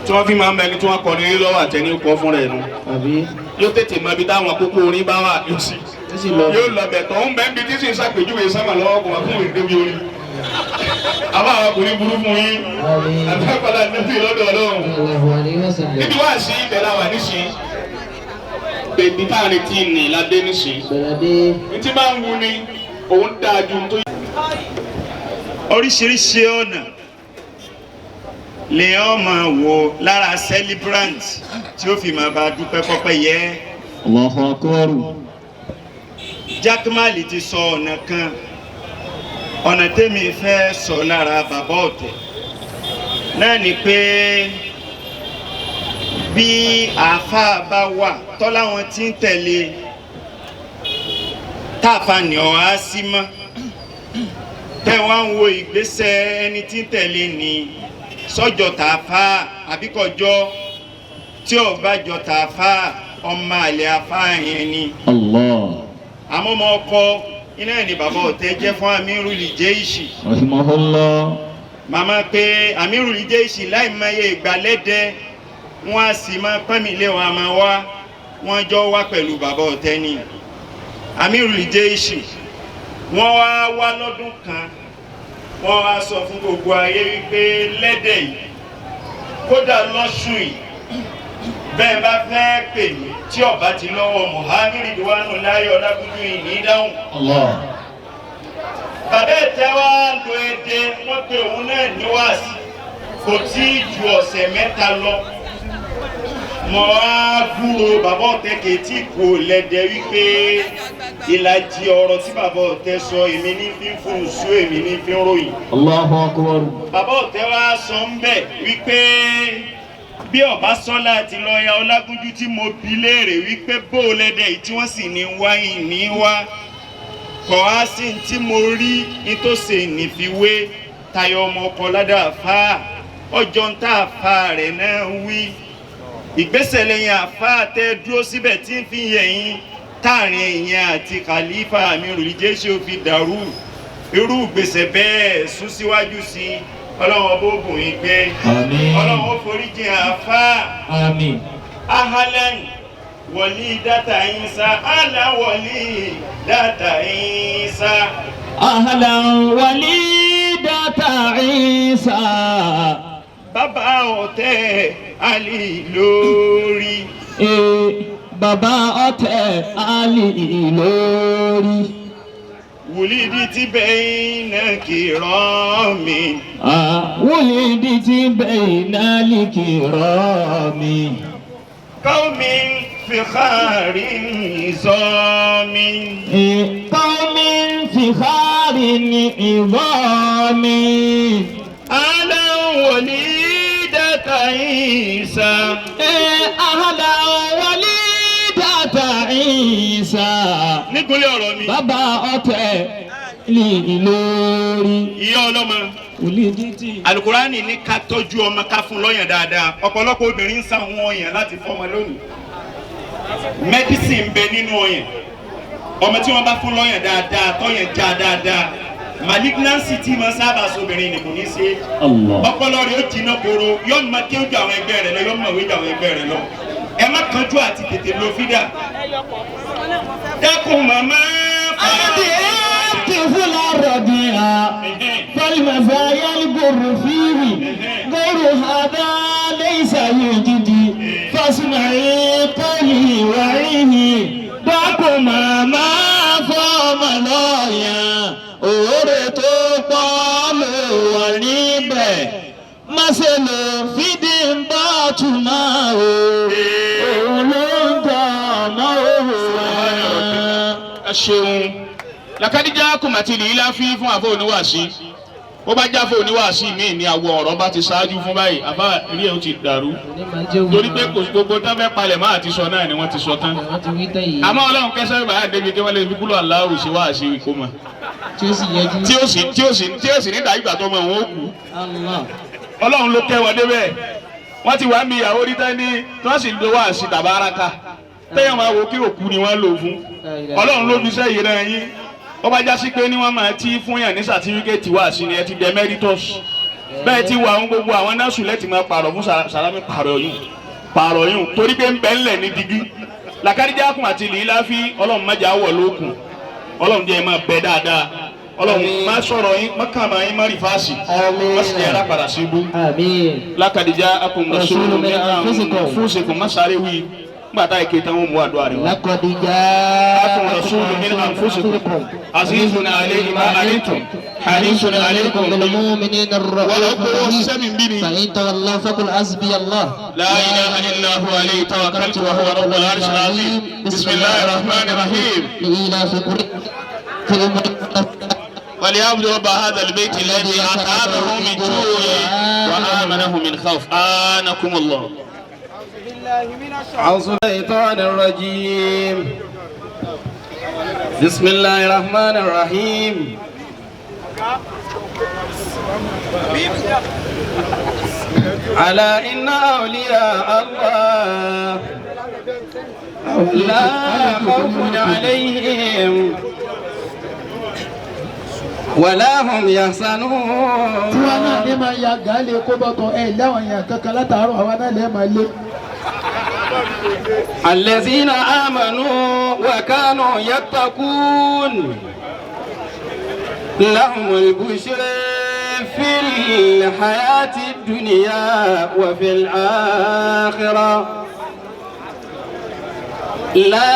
Tí wọ́n fi máa ń bẹ ẹni tí wọ́n kọ ní lọ́wọ́ àtẹni kọ́ fún rẹ̀ nu. Yóò tètè mọ ibi táwọn kókó orin bá wà, yóò sì yóò lọ bẹ̀ tó ń bẹ́ ń bi tí sì ń ṣàpèjúwe sábà lọ́wọ́ kò wá fún ìdíbi orin. Àbá àwọn ọkùnrin burú fún yín. Àbí àpàdà níbi lọ́dọ̀ Ọlọ́run. Níbi wá sí ibẹ̀ la wà nísìn. Bèbí tá à ń retí nì ládé nísìn. Ní tí máa ń wu ni òun dáa ju tó.
Oríṣiríṣi ọ̀nà lèèyàn máa wò lára celebrant tí ó fi máa bá dúpẹ́ pọ́pẹ́ yẹ.
Allahu akbar.
Jákèmálì ti sọ ọ̀nà kan, ọ̀nà tèmi fẹ́ sọ lára bàbá ọ̀tẹ̀ náà ni pé bí àáfàá bá wà tọ́lá wọn ti ń tẹ̀lé táàfà ní ọ̀ á sí mọ́ tẹ́ wá ń wo ìgbésẹ̀ ẹni tí ń tẹ̀lé ni sọ́jọ́ tààfà àbíkọjọ́ tí ò bá jọ tààfà ọmọ àlè àfà yẹn ni.
Allah.
Àmọ́ ọmọ ọkọ iná ẹ̀ ní bàbá ọ̀tẹ̀ jẹ́ fún Amirul Jeishi.
Rahimahullah.
Màmá pé Amirul Jeishi láì mọye ìgbàlẹ́dẹ wọ́n á sì máa pọ́nmi lé wọn a máa wá wọ́n jọ wá pẹ̀lú bàbá ọ̀tẹ̀ ni. Amirul Jeishi wọ́n wá wá lọ́dún kan, wọ́n wá sọ fún gbogbo ayé wípé lẹ́dẹ̀ yìí kódà lọ́sùn yìí bẹ́ẹ̀ bá fẹ́ pè mí tí ọba ti lọ́wọ́ Muhammed Ridwanu láyé Ọlágúnjú yìí ní dáhùn.
Allah.
Bàbá ẹ̀tẹ́ wá lo èdè wọ́n pe òun náà ní wáàsí kò tí ì ju ọ̀sẹ̀ mẹ́ta lọ. Mo wá gbúrò bàbá ọ̀tẹ̀ kìtì kò lẹ́dẹ̀ wípé ìlàjì ọ̀rọ̀ tí bàbá ọ̀tẹ̀ sọ èmi ní fi ń fún un sú èmi ní fi ń ròyìn.
Allahu akbar.
Bàbá ọ̀tẹ̀ wá sọ ń bẹ̀ wípé bí ọba sọ́lá àti lọ́ọ̀yà Ọlágúnjú tí mo bi léèrè wípé bó o lẹ́dẹ̀ yìí tí wọ́n sì ní wá ìní wá kọ́ á sí ní tí mo rí nítòsí nífiwé tayọ ọmọ ọkọ ládàá fà ọjọ́ ń tà fà rẹ̀ náà wí ìgbésẹ̀ lẹ́yìn àfà tẹ́ dúró síbẹ̀ tí ń fi yẹ̀yìn táàrin ìyẹn àti Khalifa Amirul Jeishi ó fi dàrú irú ìgbésẹ̀ bẹ́ẹ̀ sún síwájú sí i. Ọlọ́run bó bùn yín pé Ọlọ́run ó foríjì àfà.
Àmín.
Ahalan wọlí dátà Ìsá, àlà wọlí dátà Ìsá.
Ahalan wọlí dátà Ìsá.
Bàbá ọ̀tẹ̀ Àlì lórí.
Bàbá ọ̀tẹ̀ Àlì lórí.
Wùlídìí ti bẹ́yìn náà kìrọ́ mi.
Wùlídìí ti bẹ́yìn náà kìrọ́ mi.
Kọ́mi fìkárì nìzọ́mi.
Kọ́mi fìkárì nìzọ́mi.
Aláwọ̀lì dàtà Ìsá.
Aláwọ̀lì dàtà Ìsá.
Nípínlẹ̀ ọ̀rọ̀ mi.
Bàbá ọ̀tẹ̀ lè lórí.
Ìyá ọlọ́mọ. Alukurani ní ká tọ́jú ọmọ ká fún lọ́yàn dáadáa. Ọ̀pọ̀lọpọ̀ obìnrin ń sáwọn ọyàn láti fọ́mọ lónìí. Mẹ́dísìn ń bẹ nínú ọyàn. Ọmọ tí wọ́n bá fún lọ́yàn dáadáa tọ́yàn já dáadáa. Malignancy tí ma sábà sobìnrin ni kò ní ṣe. Ọpọlọ rẹ̀ ó jiná koro, yóò máa kéwù ju àwọn ẹgbẹ́ rẹ̀ lọ, yóò máa wé ju àwọn ẹgbẹ́ rẹ̀ lọ. Ẹ má kánjú àti tètè lo fídà. Dákun màmá.
Àdé tìfúlà rọ̀bìà, fọlùmọ̀fẹ́ yálùbọ̀rù fíìrì, gbòòrò àdá lẹ́yìnsà yóò dídì, fọ́sùnà ìkọ́lì wàríhì. Dákun màmá fọ́ọ̀mù lọ́yàn, òwúrò tó pọ̀ lò ṣe lò fídí ń bá túmọ̀ o. Òun ló ń tọ́ ọmọ òun.
Ẹ ṣeun. Làkàdíjà kùmàtì lè ilá fi fún àfọ oníwàásí. Ó bá jáfọ́ oníwàásí míì ní àwọ̀ ọ̀rọ̀ bá ti ṣáájú fún báyìí. Àbá rí ẹ̀ ó ti dàrú. Torí pé kò gbogbo tán fẹ́ palẹ̀ máa ti sọ náà ni wọ́n ti sọ tán. Àmọ́ Ọlọ́run kẹsàn-án bàá débi kí wọ́n lè fi kúlọ̀ aláwù ṣe wáàsí ìkómọ.
Tí ó sì yẹjú.
Tí ó sì ní ìdáyìgbà tó mọ òun ó kú. Ọlọ́run ló kẹ́ wọn débẹ̀. Wọ́n ti wá ń bi ìyàwó rí tán ní tí wọ́n sì lo wáàsí tàbáraka. Téèyàn máa wo kí òkú ni wọ́n lò fún. Ọlọ́run ló fi sẹ́yìn rẹ̀ yín. Ó bá jásí pé ní wọ́n máa ti fún yàn ní sàtífíkẹ́tì wáàsí ni ẹ ti dẹ mẹ́rítọ́s. Bẹ́ẹ̀ ti wà àwọn gbogbo àwọn nọ́ọ̀sù lẹ́tì máa pààrọ̀ fún Sàlámì pààrọ̀ yùn torí pé ń bẹ́ ńlẹ̀ ní digbí. Làkàdíjà kùn àti lìlá fi Ọlọ́run má jà wọ̀ lókun. Ọlọ́run jẹ́ ẹ máa bẹ dáadáa. Ọlọ́run má sọ̀rọ̀ yín, má kàmá yín, má rìfáàsì. Má sì jẹ́ alápàdà sí ibú. Làkàdíjà akùn rasulun min anfusikum má sáré wí. Nígbà tá ìké tán wọ́n mú àdúrà rẹ̀ wá.
لقد جاءكم
رسول من أنفسكم عزيز عليه ما عنتم حريص عليكم
بالمؤمنين الرؤوف الرحيم فإن تولوا فقل حسبي الله
لا إله إلا هو عليه توكلت وهو رب العرش العظيم. بسم الله الرحمن الرحيم.
لإيلاف قريش
وليعبدوا رب هذا البيت الذي أطعمهم من جوع وآمنهم من خوف. آنكم الله.
أعوذ بالشيطان الرجيم. بسم الله الرحمن الرحيم. ألا إن أولياء الله لا خوف عليهم ولا هم يحزنون.
Tiwa náà ní máa ya gàálì kó bọ́tọ̀ ẹ̀ láwọn èèyàn kankan látàárọ̀ àwa náà lè máa lé.
الذين آمنوا وكانوا يتقون لهم البشرى في الحياة الدنيا وفي الآخرة لا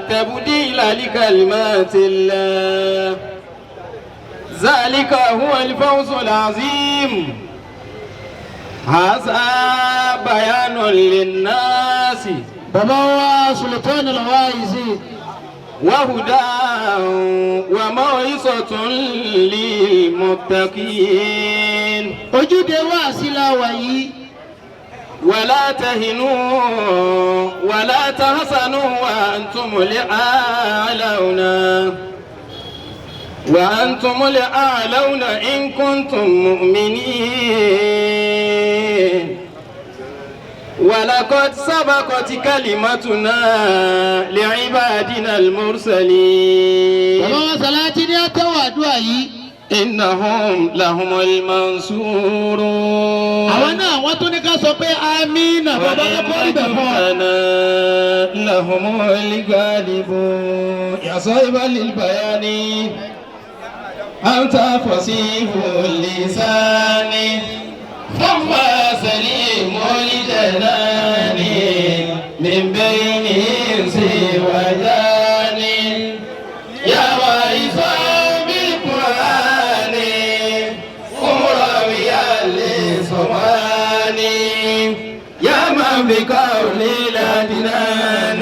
تبديل لكلمات الله ذلك هو الفوز العظيم. هذا بيان للناس
Bàbá wa Sultan al-Waizi
وهدى وموعظة للمتقين.
Ojúde wá sí la wà yìí.
ولا تهنوا ولا تحزنوا وأنتم الأعلون وأنتم الأعلون إن كنتم مؤمنين. ولقد سبقت كلمتنا لعبادنا المرسلين.
Bàbá wa Sàlátì ní àtẹwà àdúrà yìí.
إنهم لهم المنصورون.
Àwọn náà wọ́n tún ní ká sọ pé amínà bàbá kọ́kọ́ rí bẹ̀ fún ọ.
وإننا لهم الغالبون. يا صاحب البيان أنت فصيح اللسان ثم سليم الجنان من بين إنس وجان يا وارث بالقرآن قم راويا للصمان يا من بقول الأدنان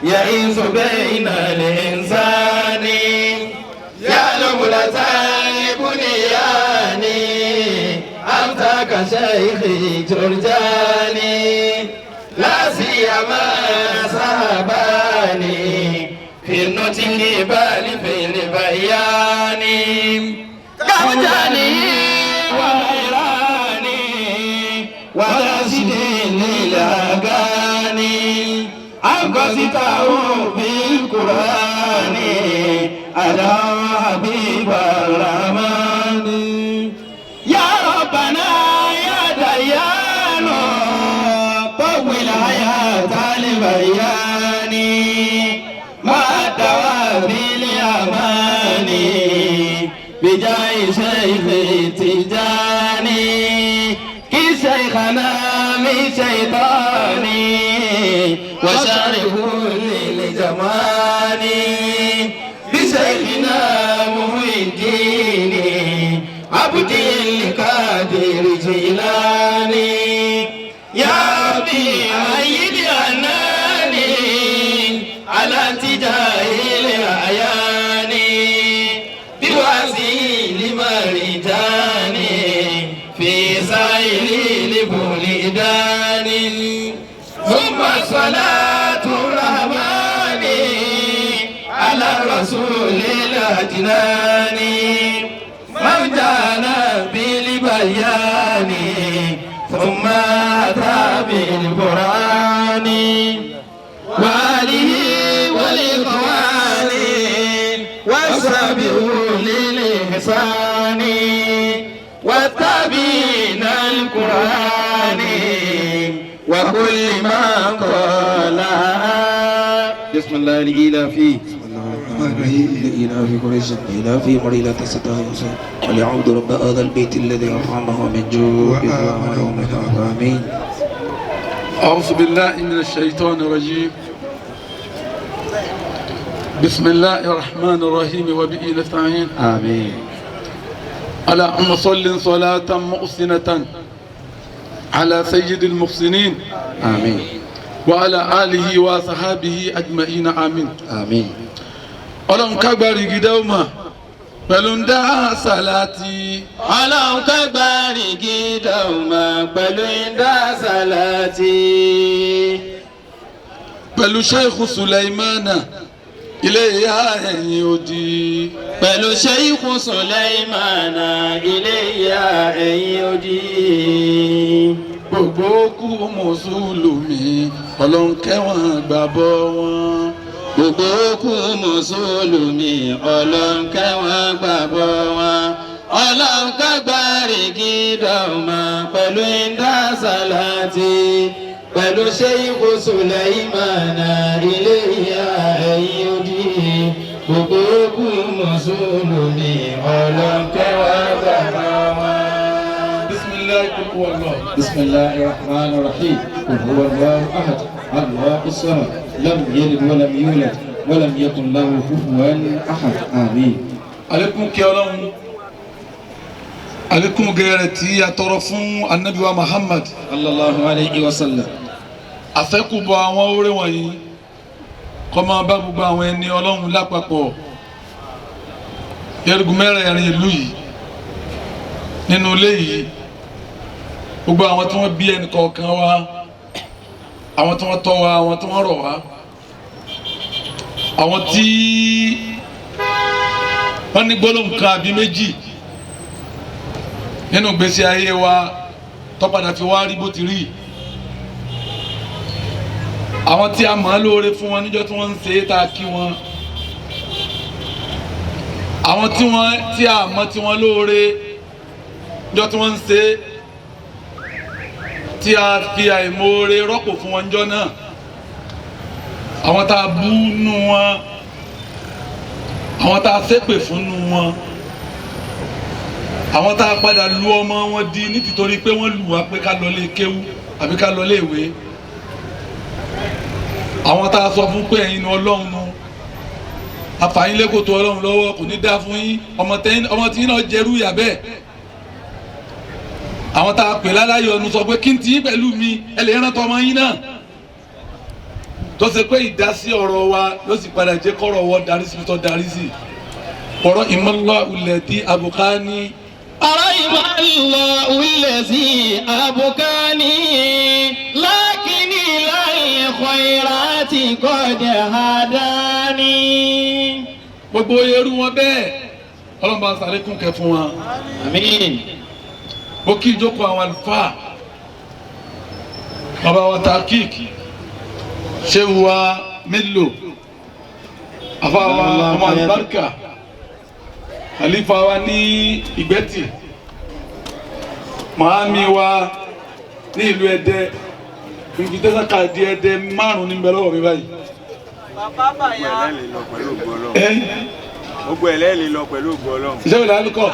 يعيش بين الإنسان يا لبلة البنيان أنت كشيخ جرجاني لا سيما صحباني في النطق بل في البيان كوجاني وغيراني وراشد للأغاني أنقذته بالقرآن على حبيب الرحمن. يا ربنا يا ديان طول حياة البيان مع الدوام الأمان بجاه شيخ تجاني كي شيخنا من شيطاني وشر كل لجمالي بشيخنا محي الدين عبد القادر. الجيلاني يا ربي أيد أناني على اتجاه الأعيان بوازي لمرجاني في سائر البلدان ثم صلاة الرحمن على الرسول الأجنان مرجانا بالبيان ثم أتى بالقرآن وآله والإخوان والسابقون للإحسان والتابعين القرآن وكل ما قالها. بسم الله الإله
إلى في قريش إلى في مريلة ستة وليعبد رب هذا البيت الذي أطعمه من جوع وآمنه من خوف. آمين.
أعوذ بالله من الشيطان الرجيم. بسم الله الرحمن الرحيم وبه نستعين.
آمين.
اللهم صل صلاة محسنة على سيد المحسنين.
آمين.
وعلى آله وصحبه أجمعين. آمين.
آمين.
Ọlọ́run kágbárí gidá ọmọ pẹ̀lú ń dá sàláàtì.
Ọlọ́run kágbárí gidá ọmọ pẹ̀lú ń dá sàláàtì.
Pẹ̀lú Sheikh Sulaimana ilé ìyá ẹ̀yìn odi.
Pẹ̀lú Sheikh Sulaimana ilé ìyá ẹ̀yìn odi.
Gbogbo kú mùsùlùmí Ọlọ́run kẹ́wọ̀n gbàbọ́ wọn.
Gbogbo kú mùsùlùmí Ọlọ́run kẹ́wọ̀n gbàgbọ́ wọn. Ọlọ́run kágbárí gídọ̀ mọ́ pẹ̀lú ìdá sàláàtì. Pẹ̀lú Sheikh Sulaimana ilé ìyá ẹ̀yìn odi. Gbogbo kú mùsùlùmí Ọlọ́run kẹ́wọ̀n gbàgbọ́ wọn.
بسم الله الرحمن الرحيم. قل هو الله أحد الله الصمد لم يلد ولم يولد ولم يكن له كفوا أحد. آمين.
Àlékún kí Ọlọ́run, àlékún gẹrẹ tí a tọrọ fún Ànábì wa Muhammad
sallallahu alayhi wa sallam.
Àfẹ́kùbọ̀ àwọn oore wọ̀nyí kó máa bá gbogbo àwọn ẹni Ọlọ́run lápapọ̀ yẹrùgùn mẹ́rẹ̀ẹ̀rin ìlú yìí, nínú ilé yìí, gbogbo àwọn tí wọ́n bí ẹnì kọ̀ọ̀kan wa, àwọn tí wọ́n tọ́ wa, àwọn tí wọ́n rọ̀ wá, àwọn tí wọ́n ní gbólóhùn kan àbí méjì nínú ìgbésí ayé wa tó padà fi wá rí bó ti rí, àwọn tí a mọ̀ ọ́ lóore fún wọn níjọ́ tí wọ́n ń ṣe é tá a kí wọn, àwọn tí wọ́n tí a mọ̀ tí wọ́n lóore níjọ́ tí wọ́n ń ṣe é tí a fi àìmoore rọ́pò fún wọn níjọ́ náà, àwọn tá a bú nú wọn, àwọn tá a ṣépè fún nú wọn, àwọn tá a padà lu ọmọ wọn di nítorí pé wọ́n lù wá pé ká lọ lé kéwú àbí ká lọ lé ìwé, àwọn tá a sọ fún pé ẹ̀yin nu Ọlọ́run nu àfààní lẹ́kọ̀ọ́ Ọlọ́run lọ́wọ́ kò ní dá fún yín, ọmọ tí yín náà jẹrú ìyà bẹ́ẹ̀, àwọn tá a pè láláyọ̀ ọ̀nù sọ pé kí n ti yín pẹ̀lú mi ẹ lè rántọ́ ọmọ yín náà, tó ṣe pé ìdásí ọ̀rọ̀ wa ló sì padà jẹ́ kọ́rọ̀ wọ darí sí tó darí sí. Ọ̀rọ̀ ìmọ̀lá ulẹ̀ tí abùká ní.
Ọ̀rọ̀ ìmọ̀lá ulẹ̀ sí abùká ní lákìní láì khairati qad hadani.
Gbogbo irú wọn bẹ́ẹ̀ Ọlọ́run bá sàlékún kẹ́ fún wọn.
Àmín.
Mo kí ìjókòó àwọn àlùfáà bàbá wa Takik ṣéwù wa Mélòó àfàwà ọmọ àlùbáríkà àlífà wa ní Ìgbẹ́tì, màámi wa ní ìlú Ẹdẹ, invitation card Ẹdẹ 5 ní bẹ lọ́wọ́ mi báyìí.
Gbogbo ẹ̀ lẹ́ẹ̀lì lọ pẹ̀lú ògo Ọlọ́run.
Ṣé ìlànà alukọ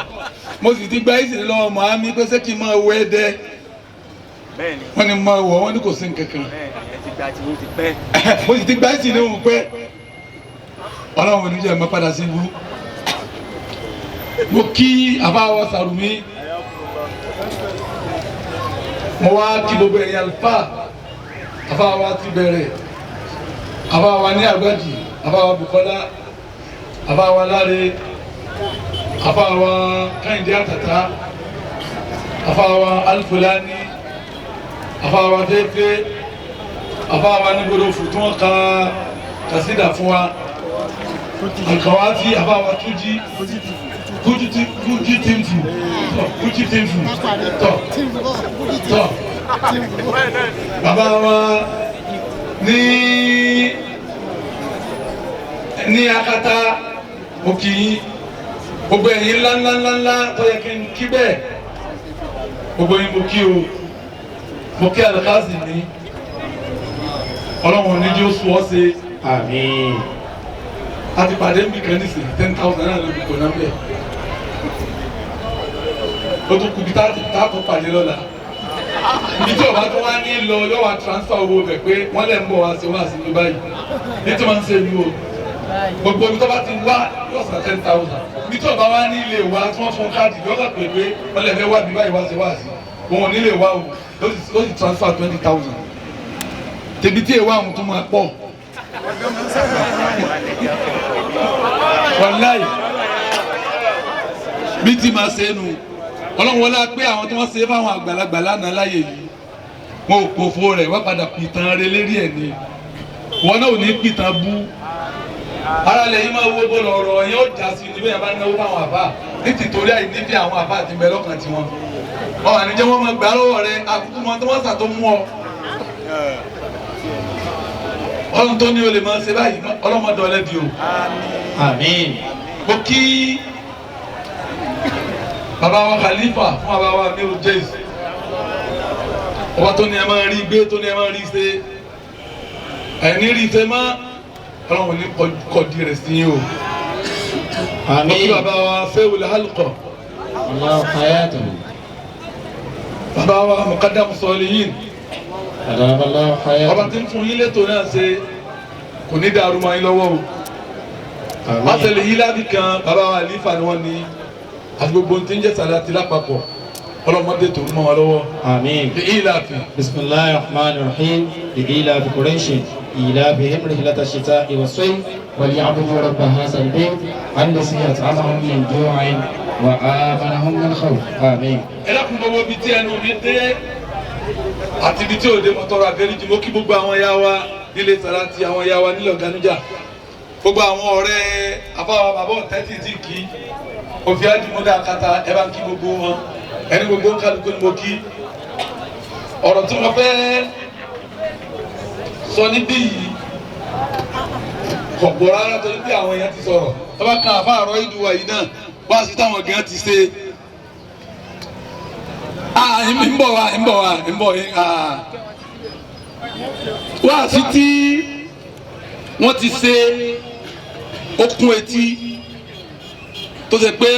mo sì ti gba ìsìn lọ́wọ́ màámi pé ṣé kí n máa wọ Ẹdẹ, wọ́n ní máa wọ̀, wọ́n ní kò sí nǹkankan. Mo sì ti gba ìsìn ní òun pẹ́ Ọlọ́run ò ní jẹ́ mọ́ padà sí ibú. Mo kí àbáwọ̀ Sàrùmí Mo wá kí gbogbo ẹ̀yin àlùfáà, àfáà wa ti bẹ̀rẹ̀, àfáà wa ní Àgbàjì, àfáà wa Bùkọ́lá, àfáà wa Láre, àfáà wa Kẹ́hìndé Àtàtà, àfáà wa Alifulani, àfáà wa Fẹ́fẹ́, àfáà wa nígbòdòfù tí wọ́n ka kàsídà fún wa, Alkawasi, àfáà wa Túnjí, Kújí Tìǹfù, Kújí Tìǹfù, tọ̀ tọ̀ bàbá wa ní Akata, mo kì í gbogbo ẹ̀yin ńlá ńlá ńlá ńlá tó yẹ kí n kí bẹ́ẹ̀, gbogbo yín mo kí o. Mo kí Alikasi ní Ọlọ́run oníjó sùn ọ́ ṣe.
Àmín.
A ti pàdé nbí kan nísìnyí 10,000 náà ló fi kò náà bẹ́ẹ̀. O tún kú bí tá a tó pàdé lọ́la. Ibi tí ọba tó wá ní lọ yóò wá transfer owó bẹ̀ pé wọ́n lẹ̀ ń bọ̀ wá sí wá sí ní báyìí. Ní tí wọ́n ń ṣe ní o. Gbogbo ibi tó bá ti wá yóò san 10,000. Ibi tí ọba wá ní ilé wa tí wọ́n fún káàdì yóò kà pé wọ́n lè fẹ́ wá bí báyìí wá sí wá sí. Òun ò ní lè wá o. Ó sì transfer 20,000. Tèmi tí èèwà àwọn tó máa pọ̀. Wàláì bí tí máa ṣe é nu. Ọlọ́run wọlé pé àwọn tí wọ́n ṣe fáwọn àgbàlagbà lánàá láyè yìí wọn ò pòfo rẹ̀, wọ́n padà pìtàn rẹ lérí ẹ̀ ni. Wọn náà ò ní pìtàn bú. Ara lẹ̀ yìí máa wo bọ́ọ̀lù ọ̀rọ̀ yẹn ó já sí ní bẹ́ẹ̀ bá náwó fáwọn àbá ní tìtorí àìnífẹ́ àwọn àbá àti bẹ́ẹ̀ lọ́kàn tiwọn. Wọn wà ní jẹ́ wọ́n máa gbà lọ́wọ́ rẹ àkókò wọn tí wọ́n sà tó mú ọ. Ọlọ́run tó ní o lè máa ṣe báyìí, ọlọ́mọdé ọlẹ́bi o.
Àmín.
Mo kí bàbá wa Khalifa fún bàbá wa Amiru Jais, ọba tó ní ẹ máa rí gbé, tó ní ẹ máa rí ṣe, ẹni rí ṣe mọ́, Ọlọ́run ní kọ́dí rẹ̀ sí yín o.
Àmín.
Mo kí bàbá wa Sewul Halqa,
Allahu hayatahu.
bàbá wa Muqaddam Solihin,
Allahu hayatahu.
ọba tí ń fún yín létò náà ṣe kò ní dàrú mọ́ yín lọ́wọ́ o. Wọ́n tẹ̀lé yín lábì kan, bàbá wa Khalifa ni wọ́n ní àti gbogbo tí ń jẹ́ sàlátì lápapọ̀, ọlọ́mọdé tó ń mọ́ wa lọ́wọ́.
Àmín.
Ìlàfi.
Bismillahir Rahmanir Rahim. Ìlàfi Quraysh. إيلافهم رحلة الشتاء والصيف وليعبدوا رب هذا البيت الذي أطعمهم من جوع وآمنهم من خوف. آمين.
Ẹ dákun, gbogbo ibi tí ẹnu mi dé àti ibi tí òde, mọ́tọ́rọ̀ àfẹ́ríjì. Mo kí gbogbo àwọn ya wa nílé sàlátì, àwọn ya wa nílẹ̀ ọ̀gánijà, gbogbo àwọn ọ̀rẹ́ àbáwá bàbá ọ̀tẹ́tì tí kì í òfin ajímọ́dá akata, ẹ bá ń kí gbogbo wọn, ẹni gbogbo kálukú ni mo kí. Ọ̀rọ̀ tí wọ́n fẹ́ sọ níbí yìí kò pọ̀ rárá, torí pé àwọn èèyàn ti sọ̀rọ̀. Ẹ bá kan àfa àrọ́ ìlú wa yìí náà wá sí táwọn gan ti ṣe. Ń bọ̀ wá, ń bọ̀ wá, ń bọ̀ wá sí tí wọ́n ti ṣe okun etí tó ṣe pé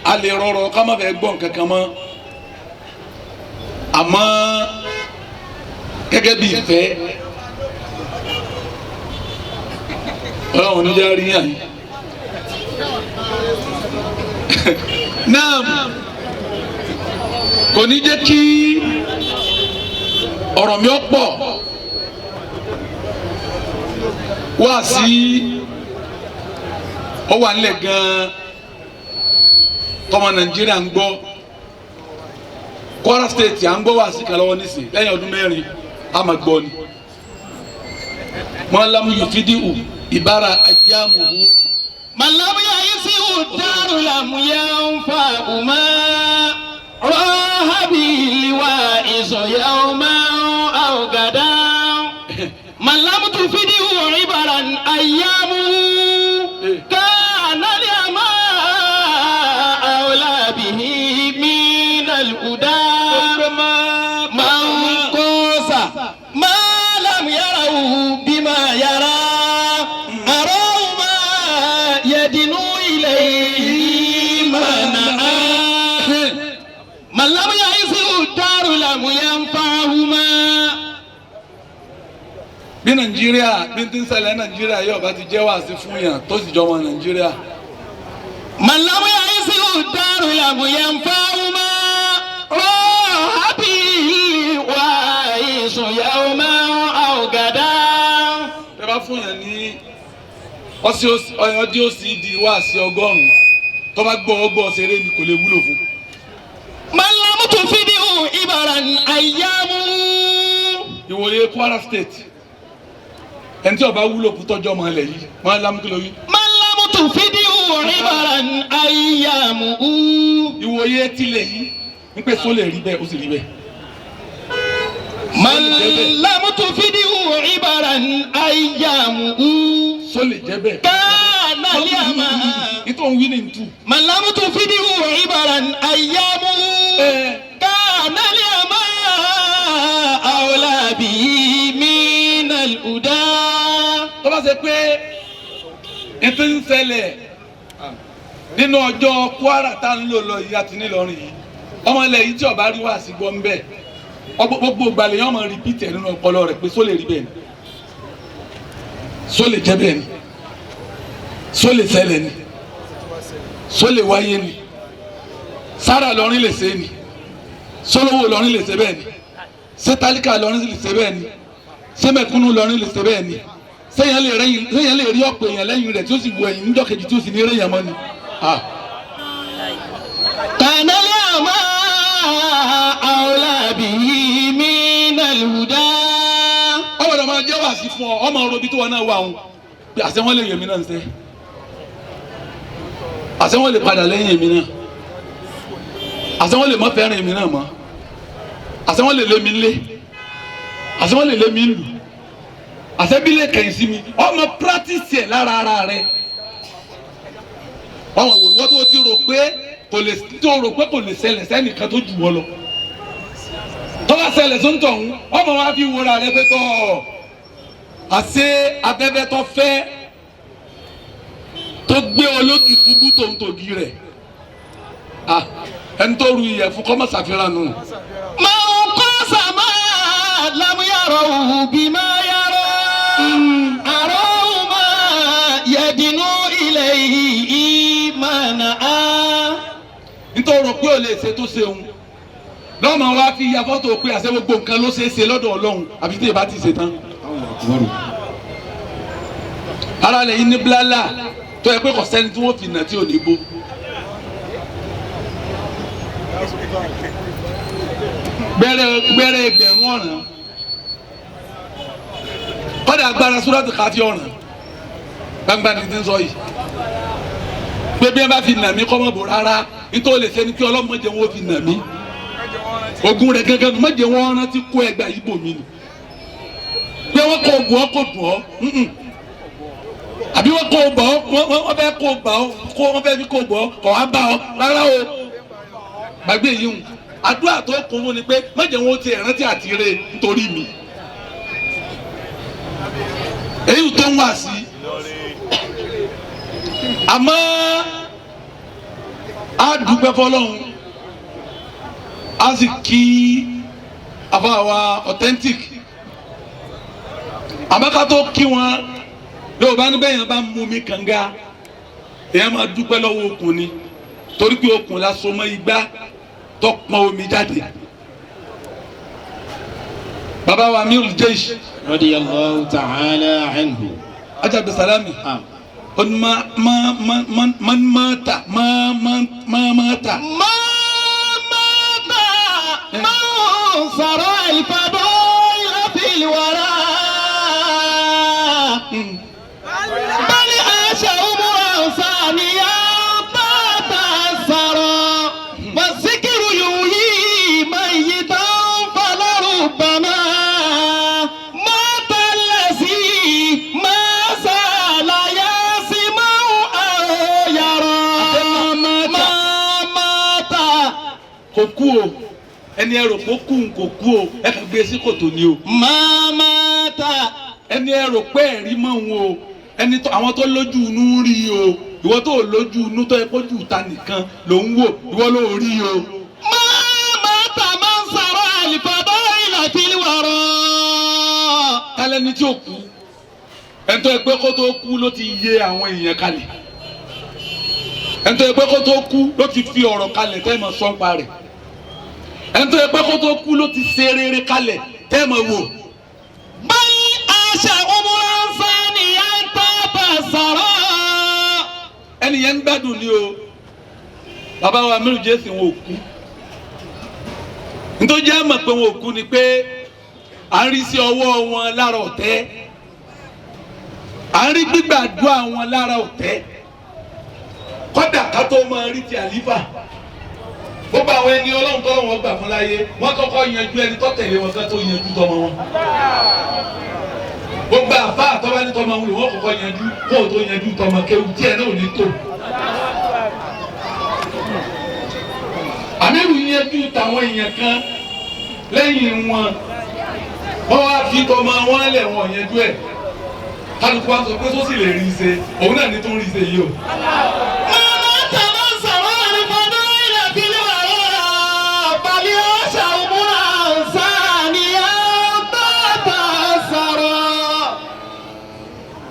a lè rọrọ ká má fẹ́ gbọ́ nǹkan kan mọ́. Àmọ́ gẹ́gẹ́ bí ìfẹ́ Ọlọ́run ní jẹ́ rí yàn náà, kò ní jẹ́ kí ọ̀rọ̀ mi ó pọ̀ wá sí. Ó wà nílẹ̀ gan-an tọmọ Nàìjíríà ń gbọ́, Kwara State à ń gbọ́ wá sí kan lọ́wọ́ nísìn, lẹ́yìn ọdún 4 a máa gbọ́ ni. Mọ́lámù yufidihu ìbára ajámuhu.
Màlámù ya'isihu daru lam yanfa'u ma rahabi liwa'izu yawman aw gadan. Màlámù tufidihu ibaran ayyamuhu kana liyama awla bihi minal huda. Man qasa ma lam yarahu bima yara arahu ma yadinu ilayhi ma na'a. Man lam ya'isihu daru lam yanfa'hu ma.
Bí Nàìjíríà bí tí ń ṣẹlẹ̀ Nàìjíríà yóò bá ti jẹ́ wàásù fún yàn tó sì jọmọ Nàìjíríà.
Man lam ya'isihu daru lam yanfa'hu ma raha bihi
Ọdí ó sì di wáàsí 100 tó bá gbọ́ ọgbọ́ ṣeré ni kò lè wúlò fún.
Malamu tún fi di ìbára àyàmú.
Ìwòye Kwara State ẹni tí ó bá wúlò fún tọ́jú ọmọ ilẹ̀ yìí máa lámú kí ló wí.
Malamu tún fi di ìbára àyàmú.
Ìwòye tilẹ̀ yìí ń pẹ́ só lè rí bẹ́ẹ̀ ó sì rí bẹ́ẹ̀.
Malamu tún fi di ìbára àyàmú.
Só lè jẹ́ bẹ́ẹ̀.
Káàná lé àmà.
Ìtò ń wí ní ntú.
Malamu tún fi di ìbára àyàmú. Káàná lé àmà. Àwòlá bíi mínal huda.
Tó bá ṣe pé ètò ń ṣẹlẹ̀ nínú ọjọ́ Kwara tá ń lò lọ yìí àti nílọrin yìí ọmọ ilẹ̀ yìí tí ó bá rí wá sí gbọ́ ń bẹ̀ gbogbo ìgbàlẹ̀ yẹn ọmọ rìpítì ẹ̀ nínú ọpọlọ rẹ̀ pé só lè rí bẹ́ẹ̀ ni só lè jẹ́ bẹ́ẹ̀ ni só lè ṣẹlẹ̀ ni só lè wáyé ni sára lọrin lè ṣe ni sólówó lọrin lè ṣe bẹ́ẹ̀ ni sẹ́tálíkà lọrin lè ṣe bẹ́ẹ̀ ni sẹ́mẹ̀kúnnù lọrin lè ṣe bẹ́ẹ̀ ni sẹ́yìn lè rí ọ̀pọ̀ èèyàn lẹ́yìn rẹ̀ tí ó sì wọ ẹ̀yìn níjọ́ kejì tí ó sì ní rẹ̀yìn mọ́ ni.
Kànálí àmà àwòlá bíi mínal huda.
Ọmọ náà máa jẹ́ wàásì fún ọ ọmọ ọrọ̀ ibi tí wọn náà wà òun pé àṣẹ wọn lè yẹ̀mí náà ń sẹ́ àṣẹ wọn lè padà lẹ́yìn èmi náà àṣẹ wọn lè má fẹ́ràn èmi náà mọ́ àṣẹ wọn lè lé mi lé àṣẹ wọn lè lé mi lù àṣẹ bí lè kẹ̀yìn sí mi ọmọ pírátìsì ẹ̀ lára ara rẹ ọmọ wọ́n tó ti rò pé kò lè tó rò pé kò lè ṣẹlẹ̀ sẹ́nìkan tó jù wọ́ lọ tó bá ṣẹlẹ̀ tó ń tọ̀hún ọmọ wa fi wúra rẹ pé tọ́ àṣẹ abẹ́fẹ́ tó fẹ́ tó gbé olókì ṣubú tòun tògì rẹ̀ ẹni tó ru ìyẹ̀fun kọ́ mọ́ ṣàfihàn nù.
Máa ń kọ́ sàmà lámúyàrá òhù bí máa yàrá àrọ́ òun máa yẹ̀dínú ilẹ̀ yìí máa nà á.
Nítorí pé ò lè ṣe tó ṣeun lọ́mọ wa fi ya fọ́tò pé àṣẹ gbogbo nǹkan ló ṣeé ṣe lọ́dọ̀ Ọlọ́run àbí tí ìbá ti ṣe tán. Ara lè yí ní bílálà tó yẹ pé kò sẹ́ni tí wọ́n fi nà tí ò ní gbó. Gbẹ́rẹ́ ẹgbẹ̀rún ọ̀ràn kọ́dà agbára súrọ́tì káfí ọ̀ràn gbangba ni ti ń sọ yìí pé bí wọ́n bá fi nà mí kọ́ mọ́ bò rárá nítorí lè ṣe ni kí ọlọ́mọdé wọn fi nà mí ogun rẹ̀ gángan mọ̀jẹ̀ wọn rántí kó ẹgbà yìí bò mí ni pé wọ́n kò bù ọ́ kò dùn ọ́ àbí wọ́n kò bọ̀ ọ́ wọ́n fẹ́ kó bà ọ́ kó wọ́n fẹ́ fi kó bọ̀ ọ́ kọ̀ wá bá ọ́ rárá o gbàgbé yìí hùn àdúrà tó kún fún ni pé mọ̀jẹ̀ wọn ti rántí àti rè nítorí mi èyí tó ń wá sí àmọ́ a dúpẹ́ fọlọ́run a sì kí àfàwà authentic àmọ́ ká tó kí wọn Yorùbá ní bẹ́ẹ̀ yẹn bá mú mi kànga èèyàn máa dúpẹ́ lọ́wọ́ okùn ni torí pé okùn la so mọ́ igbá tó pọn omi jáde. Bàbá wa Amirul Jaysh
radiyallahu ta'ala anhu.
Ajá Abdulsalami ma ma ma ma ma mata ma ma ma mata.
Ma mata man sara al-fadail fil wara. Bal asha umran saniyan tatassara. Waz-zikru yuhyi mayyitan falarubbama mata allazi ma zala yasma'u aw yara. Ma mata.
Kò kú o ẹni ẹ rò pé kú n kò kú o ẹ kàn gbé sí kòtò ni o.
Ma mata.
Ẹni ẹ rò pé ẹ̀rí mọ̀ ń o ẹni tó àwọn tó lójú inú ń rí o ìwọ tó lójú inú tó yẹ kójú ìta nìkan ló ń wò ìwọ ló rí o.
Ma mata man sara al-fadail fil wara.
Tálẹ́ni tí ò kú ẹni tó yẹ pé kó tó kú ló ti yé àwọn èèyàn kalẹ̀ ẹni tó yẹ pé kó tó kú ló ti fi ọ̀rọ̀ kalẹ̀ tẹ́ ẹ mọ̀ sọ́npa rẹ̀ ẹni tó yẹ pé kó tó kú ló ti ṣe rere kalẹ̀ tẹ́ ẹ mọ̀ wò.
Bal asha umran saniyan tatassara.
Ẹni yẹn ń gbádùn ni o. Bàbá wa Amiru Jésù wọn ò kú. Nítorí àmọ̀ pé wọn ò kú ni pé à ń rí sí ọwọ́ wọn lára ọ̀tẹ̀, à ń rí gbígbàdúrà wọn lára ọ̀tẹ̀. Kọ́dà ká tó máa rí ti àlífà, gbogbo àwọn ẹni Ọlọ́run tọ́lọ́ wọn gbà fún láyé, wọ́n kọ́kọ́ yanjú ẹni tó tẹ̀lé wọn ká tó yanjú tọmọ wọn. Gbogbo àfa àtọ́wá ní tọmọ wọn wọ́n kọ́kọ́ yanjú kó o tó yanjú tọmọ kéwù tí ẹ náà ò ní tó. Àmírù yanjú tàwọn èèyàn kan lẹ́yìn wọn, wọ́n wá fi tọmọ wọn lẹ̀ wọn yanjú ẹ̀. Kálukú wa sọ pé sósì lè rí i ṣe, òun náà ní tó ń rí i ṣe yìí o.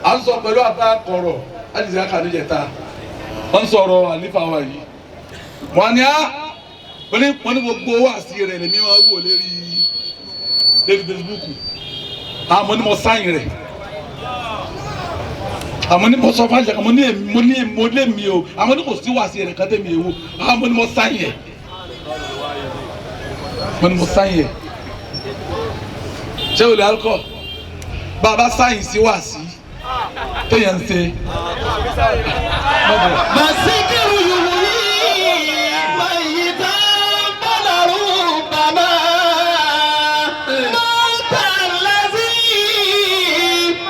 À ń sọ pẹ̀lú àbá kọ̀rọ̀ àdìsí àkànníjẹta, wọ́n ń sọ̀rọ̀ àlífà wa yìí. Wọ́n ní á wọ́n ní gbogbo wáàsí rẹ̀ lèmi máa wò lérí Facebook. Àmọ́ ní mo sáyìn rẹ̀, àmọ́ ní mo sọ fún àṣà, àmọ́ ní mo lé mi o, àmọ́ ní kò sí wáàsí rẹ̀ kátẹ́ mi èwo, àmọ́ ní mo sáyìn ẹ̀, àmọ́ ní mo sáyìn ẹ̀. Ṣé olè alukọ bàbá sáyìn sí wáàsí téèyàn ń ṣe.
Màsíkìrù yìí mayita balaru bàmá mọ́tà lẹ́sí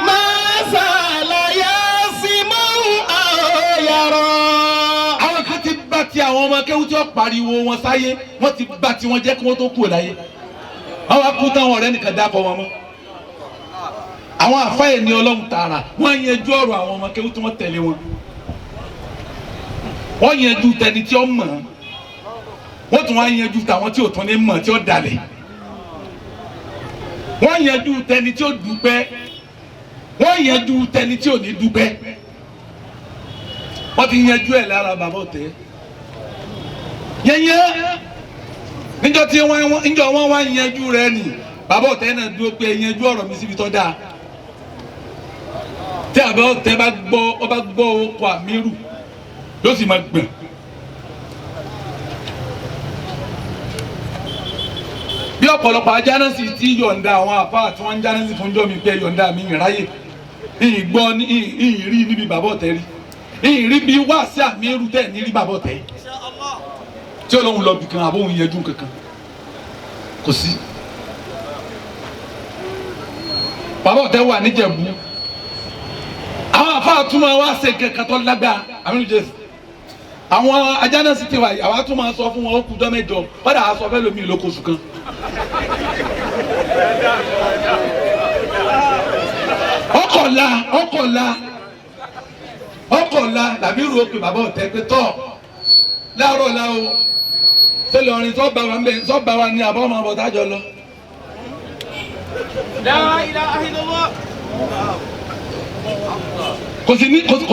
mọ́sálàyà sí mọ́ àyàrá.
Àwọn kan ti bá ti àwọn ọmọ akéwú tí wọ́n pariwo wọn sáyé, wọ́n ti bá tiwọn jẹ́ kí wọ́n tó kú láyé. Àwọn akú táwọn ọ̀rẹ́ nìkan dákọ̀ wọn mọ́. Àwọn àfáà ní Ọlọ́run tààrà wọ́n yanjú ọ̀rọ̀ àwọn ọmọ kéwú tí wọ́n tẹ̀lé wọn. Wọ́n yanjú tẹni tí ó mọ̀, wọ́n tún wá yanjú tàwọn tí ò tún ní mọ̀ tí ó dalẹ̀. Wọ́n yanjú tẹni tí ó dúpẹ́, wọ́n yanjú tẹni tí ò ní dúpẹ́. Wọ́n ti yanjú ẹ̀ lára bàbá ọ̀tẹ̀ yẹnyẹ níjọ́ tí wọ́n wá yanjú rẹ̀ nì bàbá ọ̀tẹ̀ náà dúró pé yanjú ọ̀rọ̀ mi síbi tó dáa. Tí àbá ọ̀tẹ̀ bá gbọ́ ọ bá gbọ́ ọkọ̀ Àmírù yóò sì máa gbọ̀n. Bí ọ̀pọ̀lọpọ̀ ajánásì ti yọ̀ǹda àwọn àfáà tí wọ́n ń jánásì fún jọ́ mi pé yọ̀ǹda mi ìráyè ìyìn gbọ́ ìyìn rí níbi bàbá ọ̀tẹ̀ rí, ìyìn rí bí wá sí Àmírù tẹ̀ ní rí bàbá ọ̀tẹ̀ tí Ọlọ́run lọ bìkan àbóhun yẹjú kankan kò sí. Bàbá ọ̀tẹ̀ wà níjẹ̀bú, àwọn àfáà tún máa wá ṣe kankan tó lágbára. Àmírù Jésù àwọn ajánásì ti wà yìí, àwa tún máa sọ fún wọn ó kú jọ́ mẹ́jọ, kọ́dà á sọ fẹ́ lómi ìlókòsù kan. Ọkọ̀la làmírù ó pe bàbá ọ̀tẹ̀ pé tọ́ láàárọ̀ la o sẹ́lẹ̀ ọ̀rìn sọ́ba wa ń bẹ̀ sọ́ba wa ní àbọ̀ ọmọ ọbọ̀ tájọ lọ.
La ilaha illallah.
Kò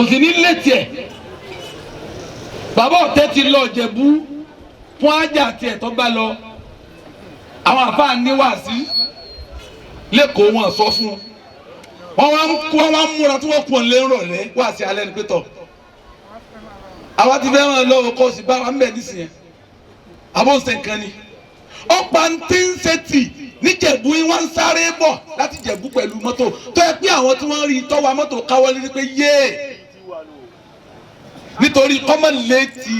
sì ní létí ẹ̀. Bàbá ọ̀tẹ̀ ti lọ Ìjẹ̀bú fún ájà tiẹ̀ tó bá lọ. Àwọn àfáà ní wàásí lẹ́kọ̀ọ́ wọn sọ fún wọn. Wọ́n wá ń múra tí wọ́n kú ọ̀lẹ́ rọ̀lẹ́ wàásí alẹ́ ní pétọ́. Àwa ti fẹ́ ràn lọ́wọ́ kó o sì bá wa ń bẹ̀ nísìnyẹn. Àbó ń ṣe nǹkan ni. Ọ̀pá ń tí ń ṣe tì níjẹ̀bú yín wọ́n ń sáré bọ̀ láti Jẹ̀bú pẹ̀lú mọ́tò tó yẹ pé àwọn tí wọ́n rí tọ́wọ́ mọ́tò káwọ́ lérí pé yéè nítorí kọ́mọ̀ létí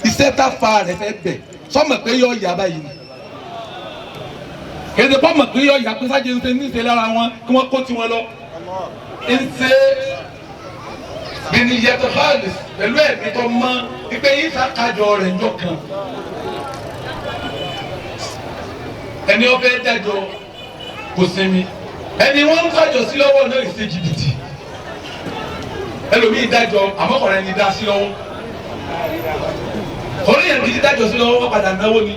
iṣẹ́ táfa rẹ̀ fẹ́ bẹ̀ sọ́mọ̀ pé yọ ọ̀yà báyìí ni kéde pọ́mọ̀ pé yọ ọ̀yà pé sájẹ ń ṣe ní ìṣe lára wọn kí wọ́n kó tiwọn lọ ń ṣe bíní yẹtọ̀ fáàlì pẹ̀lú ẹ̀mí tó mọ́ ìpè yín sàkájọ rẹ̀ ńjọ́ kan. Ẹni ọbẹ̀ dájọ́ kò sinmi, ẹni wọ́n ń kájọ sí lọ́wọ́ náà ṣe jìbìtì. Ẹlòmíì dájọ́ àmọ́kọ̀rẹ́ ẹni dá sí lọ́wọ́, orí yẹn kìí dájọ́ sí lọ́wọ́ wọ́n padà náwó ni.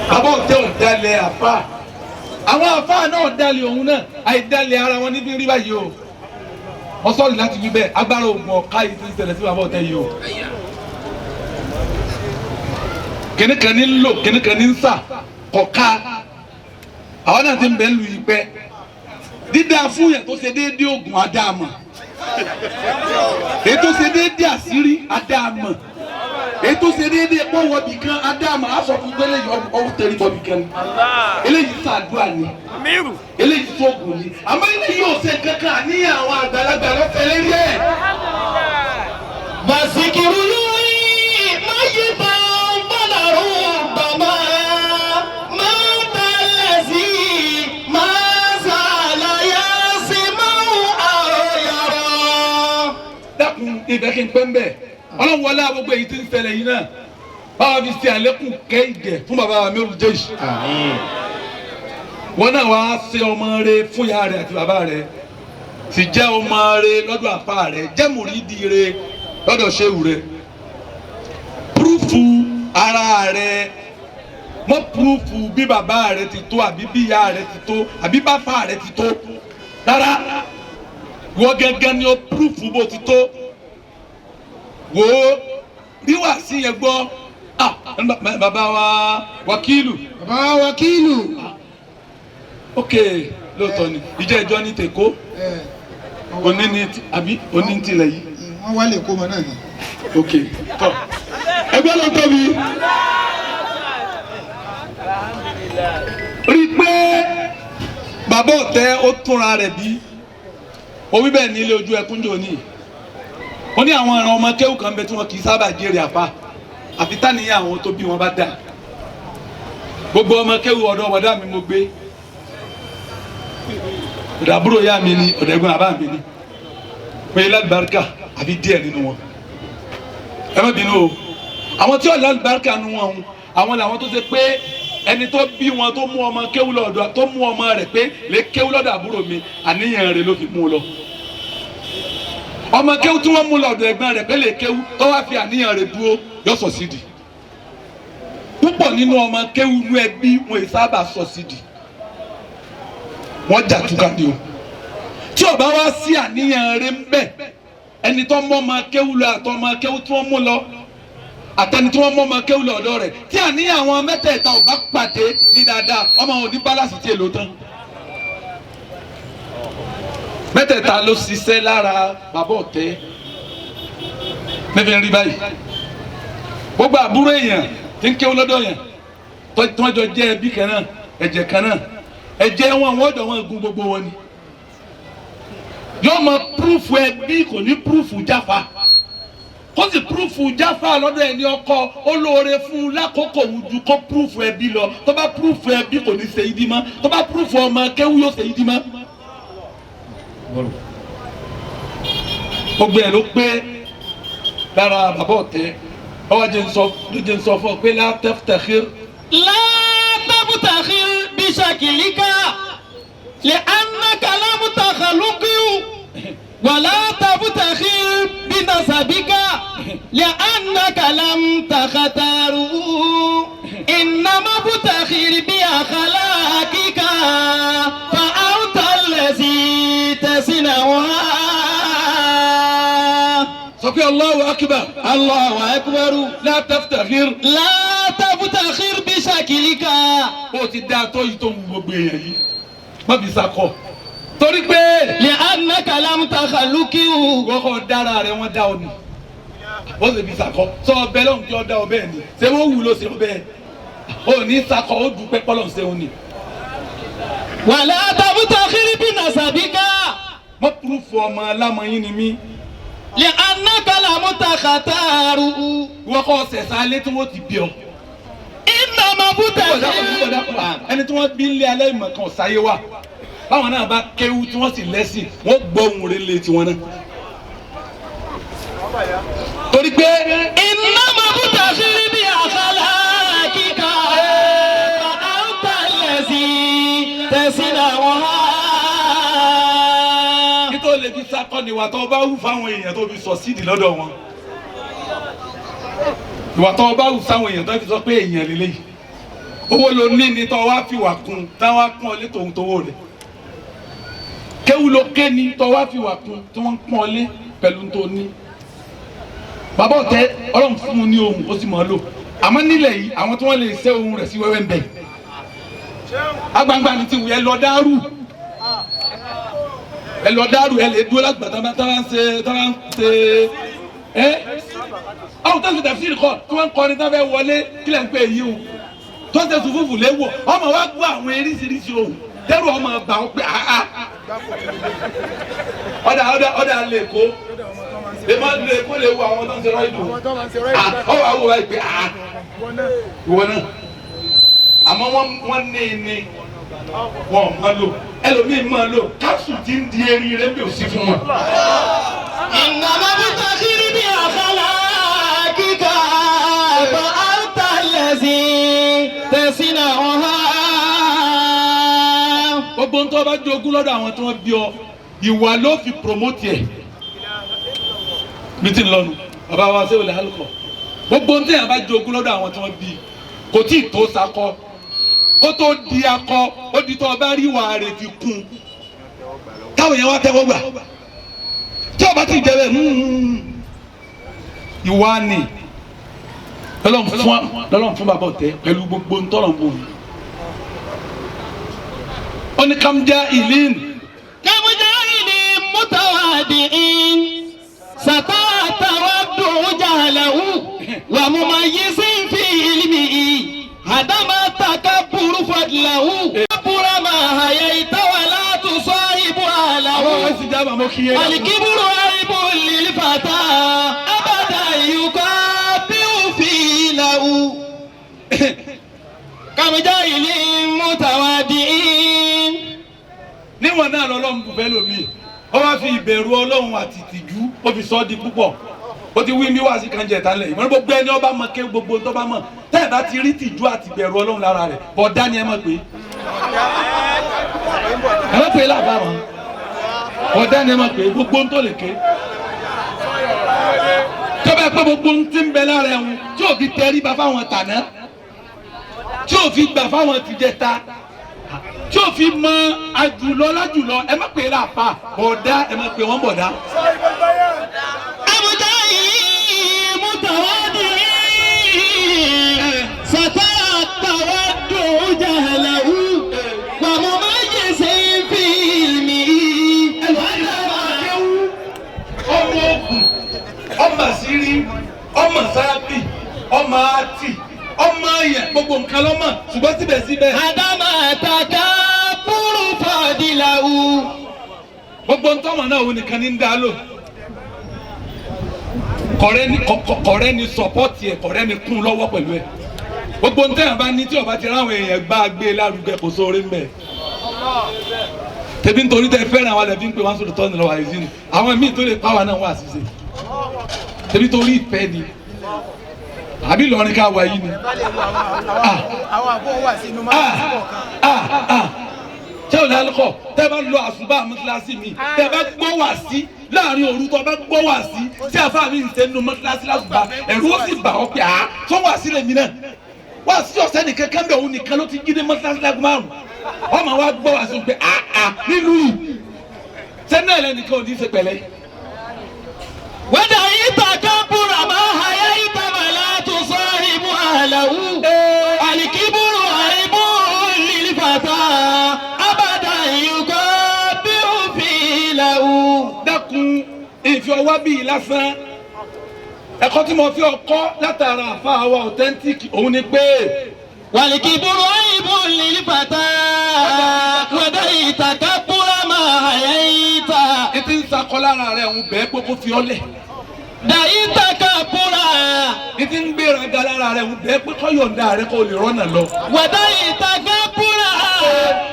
Bàbá ọ̀tẹ̀ ọ̀dàlẹ̀ àfà, àwọn àfà náà ọ̀dàlẹ̀ òun náà àìdàlẹ̀ ara wọn níbi rí báyìí o. Wọ́n sọ̀rọ̀ láti wí bẹ́ẹ̀ agbára ògùn ọ̀ká yìí ti ń ṣẹlẹ̀ sí bàbá ọ̀tẹ̀ yìí o. Kìnìkan ní ń lò kìnìkan ní ń sà kọ̀ka àwọn náà ti ń bẹ̀ ń lu ìpẹ́. Dídá fún yẹn tó ṣe déédéé oògùn adáàmọ̀. Èyí tó ṣe déédéé àṣírí adáàmọ̀. Èyí tó ṣe déédéé pọ́wọ́ bìkan adáàmọ̀ á sọ fún pé eléyìí ọwọ́ tẹ̀lé bọ́ bìkan ni. Eléyìí ṣàdúrà ni. Eléyìí sóògùn ni. Àmọ́ eléyìí ò ṣe kankan àníyàn àwọn àgbàlagbà lọ́fẹ̀ẹ́ lérí ẹ̀.
Bàṣíkìrù lórí máyìbá bọ́làrú bàmá máa tẹ̀lé sí máa ṣàlàyé sí máa àròyàrá.
Dákun ibẹ̀ kí n pẹ́ ń bẹ̀. Ọlọ́run wọlé gbogbo èyí tí ń ṣẹlẹ̀ yìí náà. Báwa fi ṣe àlékún kẹ́ ìgẹ̀ fún bàbá Amirul Jaysh. Wọ́n náà wá ṣe ọmọ rẹ fún ìyá rẹ àti bàbá rẹ. Sì jẹ́ ọmọ rẹ lọ́dọ̀ àpá rẹ, jẹ́ mùrídìí rẹ lọ́dọ̀ ṣéwù rẹ. Púrúfù ara rẹ, mọ́ púrúfù bí bàbá rẹ ti tó àbí bí ìyá rẹ ti tó àbí bàbá rẹ ti tó. Rárá, wọ́n gángan ni ó púrúfù bó ti tó. Wò ó bí wàá sí yẹn gbọ́, bàbá wa wákìlù.
Bàbá wákìlù.
Ok, lóòótọ́ ni ìjẹ́ ìjọ ní tèkó òní ní àbí òní ní tilẹ̀ yìí.
Wọ́n wá lè kó ọmọ náà ni.
Ok, tọ́ ẹgbẹ́ ló tóbi. Rí i pé bàbá ọ̀tẹ́ ó túnra rẹ̀ bí ó wí bẹ́ẹ̀ ní ilé ojú ẹkún jò ní. Ó ní àwọn ìran ọmọ kéwù kan bẹ tí wọn kì í sábà jèrè àpá àfi táníyàn àwọn tó bí wọn bá dà. Gbogbo ọmọ kéwù ọ̀dọ̀ ọ̀dà mi mo gbé. Ọ̀dọ̀ àbúrò ìyá mi ni ọ̀dọ̀ ẹ̀gbọ́n bàbá mi ni. Pé lálùbáríkà àbí díẹ̀ nínú wọn. Ẹ má bínú o. Àwọn tí ó lálùbáríkà nu wọn o, àwọn làwọn tó ṣe pé ẹni tó bí wọn tó mú ọmọ kéwú lọ́dọ̀ tó mú ọmọ rẹ̀ pé lè kéwú lọ́dọ̀ àbúrò mi àníyàn rẹ̀ ló fi mú un lọ. Ọmọ kéwú tí wọ́n mú lọ́dọ̀ ẹ̀gbọ́n rẹ̀ pé lè kéwú tó wá fi àníyàn rẹ̀ dúró yọ sọ sídìí. Púpọ̀ nínú ọmọ kéwú inú ẹbí wọn ì sábà sọ sídìí. Wọ́n jà túká ni o. Tí ó bá wá sí àníyàn rẹ̀ ń bẹ̀, ẹni tó mọ́ ọmọ kéwú lọ àtọ́ ọmọ kéwú tí wọ́n mú lọ àtẹni tí wọ́n mọ́ ọmọ kéwú lọ ọ̀dọ̀ rẹ̀ tí àníyàn àwọn mẹ́tẹ̀ẹ̀ta ò bá pàdé ní dáadáa ọmọ wọn ò ní bálàsì tí èlò tán. Mẹ́tẹ̀ẹ̀ta ló ṣiṣẹ́ lára bàbá ọ̀tẹ́ níbi ń rí báyìí. Gbogbo àbúrò èèyàn tí ń kéwú lọ́dọ̀ yẹn tí wọ́n jọ jẹ́ ẹbí kan náà ẹ̀jẹ̀ kan náà ẹ̀jẹ̀ wọn wọ́n jọ wọn gun gbogbo wọn ni. Yóò mọ púrúfù ẹbí kò ní púrúfù jáfa. Kó sì púrúfù jáfa lọ́dọ̀ ẹni ọkọ olóore fún un lákòókò òun ju kó púrúfù ẹbí lọ. Tó bá púrúfù ẹbí kò ní ṣe ìdí mọ́. Tó bá púrúfù ọmọ kéwú yóò ṣe ìdí mọ́. Gbogbo ẹ̀ ló pé lára bàbá ọ̀tẹ́. Ọwọ́ jẹ́ ń sọ fún ọ pé látẹ́fùtẹ̀kìr.
Látẹ́fùtẹ̀kìr bí ṣàkìlíkà lè anaka lámùtàkàlùkìw wàlá tàbùtẹ̀kìr bí nasàbíkà lè anaka lámùtàkàtàrú ìnàmàbùtẹ̀kìr bí àkàlàkìkà fàáwùtàlẹ̀sì tẹ̀sínàwá.
Sọ pé Allahu akbar.
Allahu akbar.
La taftakhir.
La taftakhir bí ṣàkìlíkà.
Bó ti dáa tó yìí tó ń gbogbo èèyàn yìí, má fi sakọ. Torí pé.
Lè anaka lam takhaluqiu.
Wọ́n kọ́ dára rẹ̀ wọ́n dá ọ ni. Wọ́n sì fi sakọ. Sọ ọbẹ̀ lọ́hùn kí ọ dá ọ bẹ́ẹ̀ ni. Ṣé wọ́n wù ló ṣe ọ bẹ́ẹ̀? O ní sakọ ó dúpẹ́ pọ́lọ̀ ṣe òun ni.
Wala taftakhir bí nasabika.
Mọ́ púrúfù ọmọ alámọ̀yín ni mí.
Lè anaka lam takhataru.
Wọ́n kọ́ sẹ̀sán alẹ́ tí wọ́n ti bí ọ.
Ìnàmọ̀ bùtẹ̀kìr.
Ẹni tí wọ́n bí nílé alẹ́ ìmọ̀ kan sáyé wà. Báwọn náà bá kéwú tí wọ́n sì lẹ́sìn, wọ́n gbọ́ ohun rẹ̀ lé tiwọn náà. Torí pé.
Ìnàmọ̀ bùtẹ̀kìr bí àkàlàkìkà. Àǹtàlẹ̀sì tẹ̀sínàwá.
Nítorí lè fi sakọ ni ìwà tó bá wù fáwọn èèyàn tó fi sọ sídìí lọ́dọ̀ wọn. Ìwà tó bá wù sáwọn èèyàn tó fi sọ pé èèyàn lélẹ́yìí. Owó ló ní ni tó wá fi wà kún tá wá kún ọ lé tòun tówó rẹ̀. Kéwú ló ké ni tó wá fi wà kún tí wọ́n ń pọ́n ọ lé pẹ̀lú tó ní. Bàbá ọ̀tẹ́ Ọlọ́run fún un ní ohun ó sì mọ̀ ọ́ lò. Àmọ́ nílẹ̀ yìí àwọn tí wọ́n lè ṣe ohun rẹ̀ sí wẹ́wẹ́ ń bẹ̀. Agbangba ni ti wù yẹn lọ dárú. Ẹ lọ dárò ẹ lè dúró lágbà tá bá ń ṣe ẹ àwọn tó ń ṣe tafsir kọ tí wọ́n ń kọrin tá fẹ́ wọlé kílẹ̀ ń pè yí o tó ń ṣe sùfúfù léwọ̀ ọmọ wa gbọ́ àwọn eríṣiríṣi ohun tẹ́rù ọmọ bà ó pé àá ọ̀dà ọ̀dà ọ̀dà lè kó lè má lè kó lè wo àwọn tó ń ṣe rọ́ìdù ọwọ́ àwọn wa pé àá ìwọ náà àmọ́ wọ́n ní ní wọn máa lò ẹlòmíì máa lò kápsù ti ń di erin rẹ bí ò sí fún wọn.
إنما بتخير بأخلاقك فأنت الذي تصنعها.
Gbogbo ń tọ́ bá jogún lọ́dọ̀ àwọn tí wọ́n bí ọ, ìwà ló fi promote ẹ̀. Mi ti lọ́nu bàbá wa ṣé olè alukọ. Gbogbo ń tẹ̀yàn bá jogún lọ́dọ̀ àwọn tí wọ́n bí kò tí ì tó sakọ. Kó tó di akọ, ó di tó ọba rí ìwà rẹ̀ fi kún. Táwọn yẹn wá tẹ́wọ́ gbà. Tí ọba ti jẹ bẹ́ẹ̀, ìwà ni lọ́lọ́run fún bàbá ọ̀tẹ́ pẹ̀lú gbogbo ntọ́rọ̀ ń bò ní. Ó ní kàmjá ìlín.
Kàmjá ìlín mutawadi'in sàtàtàwádùn jahlahu wà mumayizin fi ilmihi hadama takabburu fadlahu kabura ma hayaita wala tusahibu ahlahu.
Àwọn ẹ̀sìn jábà mọ́ kí yé.
Alikiburu aibu lilfata abada yukabiu filahu. Kàmjá ìlín mutawadi'in.
Níwọ̀n náà lọ́lọ́run kò fẹ́ lómi, ó wá fi ìbẹ̀rù Ọlọ́run àti ìtìjú ó fi sọ ọ́ di púpọ̀. Ó ti wí mí wá sí kan jẹ ìtàlẹ̀ yìí. Wọ́n ní gbogbo ẹni ọba mọ̀ ké gbogbo tó bá mọ̀ tẹ́ ẹ̀ bá ti rí tìjú àti ìbẹ̀rù Ọlọ́run lára rẹ̀ bọ̀dá ni ẹ mọ̀ pé ẹ mọ̀ pé láàbà mọ̀ bọ̀dá ni ẹ mọ̀ pé gbogbo ń tó lè ké tó bẹ́ẹ̀ pé gbogbo ń ti ń bẹ lára ẹ̀hún tí ò fi tẹríba fáwọn tàná, tí ò fi gbà fáwọn tìjẹta, tí o fi mọ àjùlọ lájùlọ, ẹ má pè é láàpá bọ̀dá, ẹ má pè wọ́n bọ̀dá.
Àbújá yìí mutawadi'in sàtàtàwádùn jahlahu wà mumayizin fi ilmihi.
Ọmọ ogun, ọmọ àṣírí, ọmọ sáàbì, ọmọ àtì, ọmọ yẹn gbogbo nǹkan lọ́mọ ṣùgbọ́n síbẹ̀síbẹ̀.
Àdámà takabburu fadilahu.
Gbogbo ntọ́mọ̀ náà òun nìkan ní ń dá lò. Kọ̀rẹ́ ni sọ̀pọ́tì ẹ̀, kọ̀rẹ́ ni kún lọ́wọ́ pẹ̀lú ẹ̀. Gbogbo ntẹ́yàn bá ní tí ọba ti ráwọn èèyàn gbá gbé lárugẹ kò sóore ń bẹ̀. Tẹ̀bí nítorí tẹ fẹ́ràn àwọn ẹlẹ́bí ń pè wọ́n sọ̀rọ̀ tọ́ni lọ́wọ́ àìsí ni. Àwọn míì tó lè pàwọn náà wà síse. Tẹ̀bí torí ìfẹ́ ni. Àbí Ìlọrin ká wà yìí ni.
Àwọn àbọ̀ wà sínú máa ń bọ̀ kan.
Ṣé o ní alukọ tẹ bá lọ àsùbá mọ́tíláṣí mi tẹ bá gbọ́ wá sí láàrin òru tó bá gbọ́ wá sí tí àfa mi ń sẹ́nu mọ́tíláṣí lásùbá ẹ̀rú ó sì bà ọ́ pé àá tó wá sílẹ̀ mi náà wá sí ọ̀sẹ̀ nìkan kan bẹ̀ òun nìkan ló ti jí dé mọ́tíláṣí lágùn márùn ọmọ wa gbọ́ wá sí pé àá nílùú yìí sẹ́nu ẹ̀ lẹ́nìkan ò ní í ṣe pẹ̀lẹ́.
Wẹ́dà yìí takabbura ma hayaita wala tusahibu ahlahu. Alikiburu aibu lilfata abada yukabiu filahu.
Dákun ìfi ọwọ́ bíi lásán ẹ̀kọ́ tí mo fi ọkọ́ látara àfa àwa authentic òun ni pé.
Walikiburu aibu lilfata wẹ́dà yìí takabbura ma hayaita.
Ètí ń sakọ lára rẹ̀ ń bẹ́ẹ̀ pé kó fi ọ́ lẹ̀.
Dàí takabbura.
Ètí ń gbéraga lára rẹ̀ ń bẹ́ẹ̀ pé kó yọ̀ǹda rẹ̀ kó lè rọ́nà lọ.
Wàdàí takabbura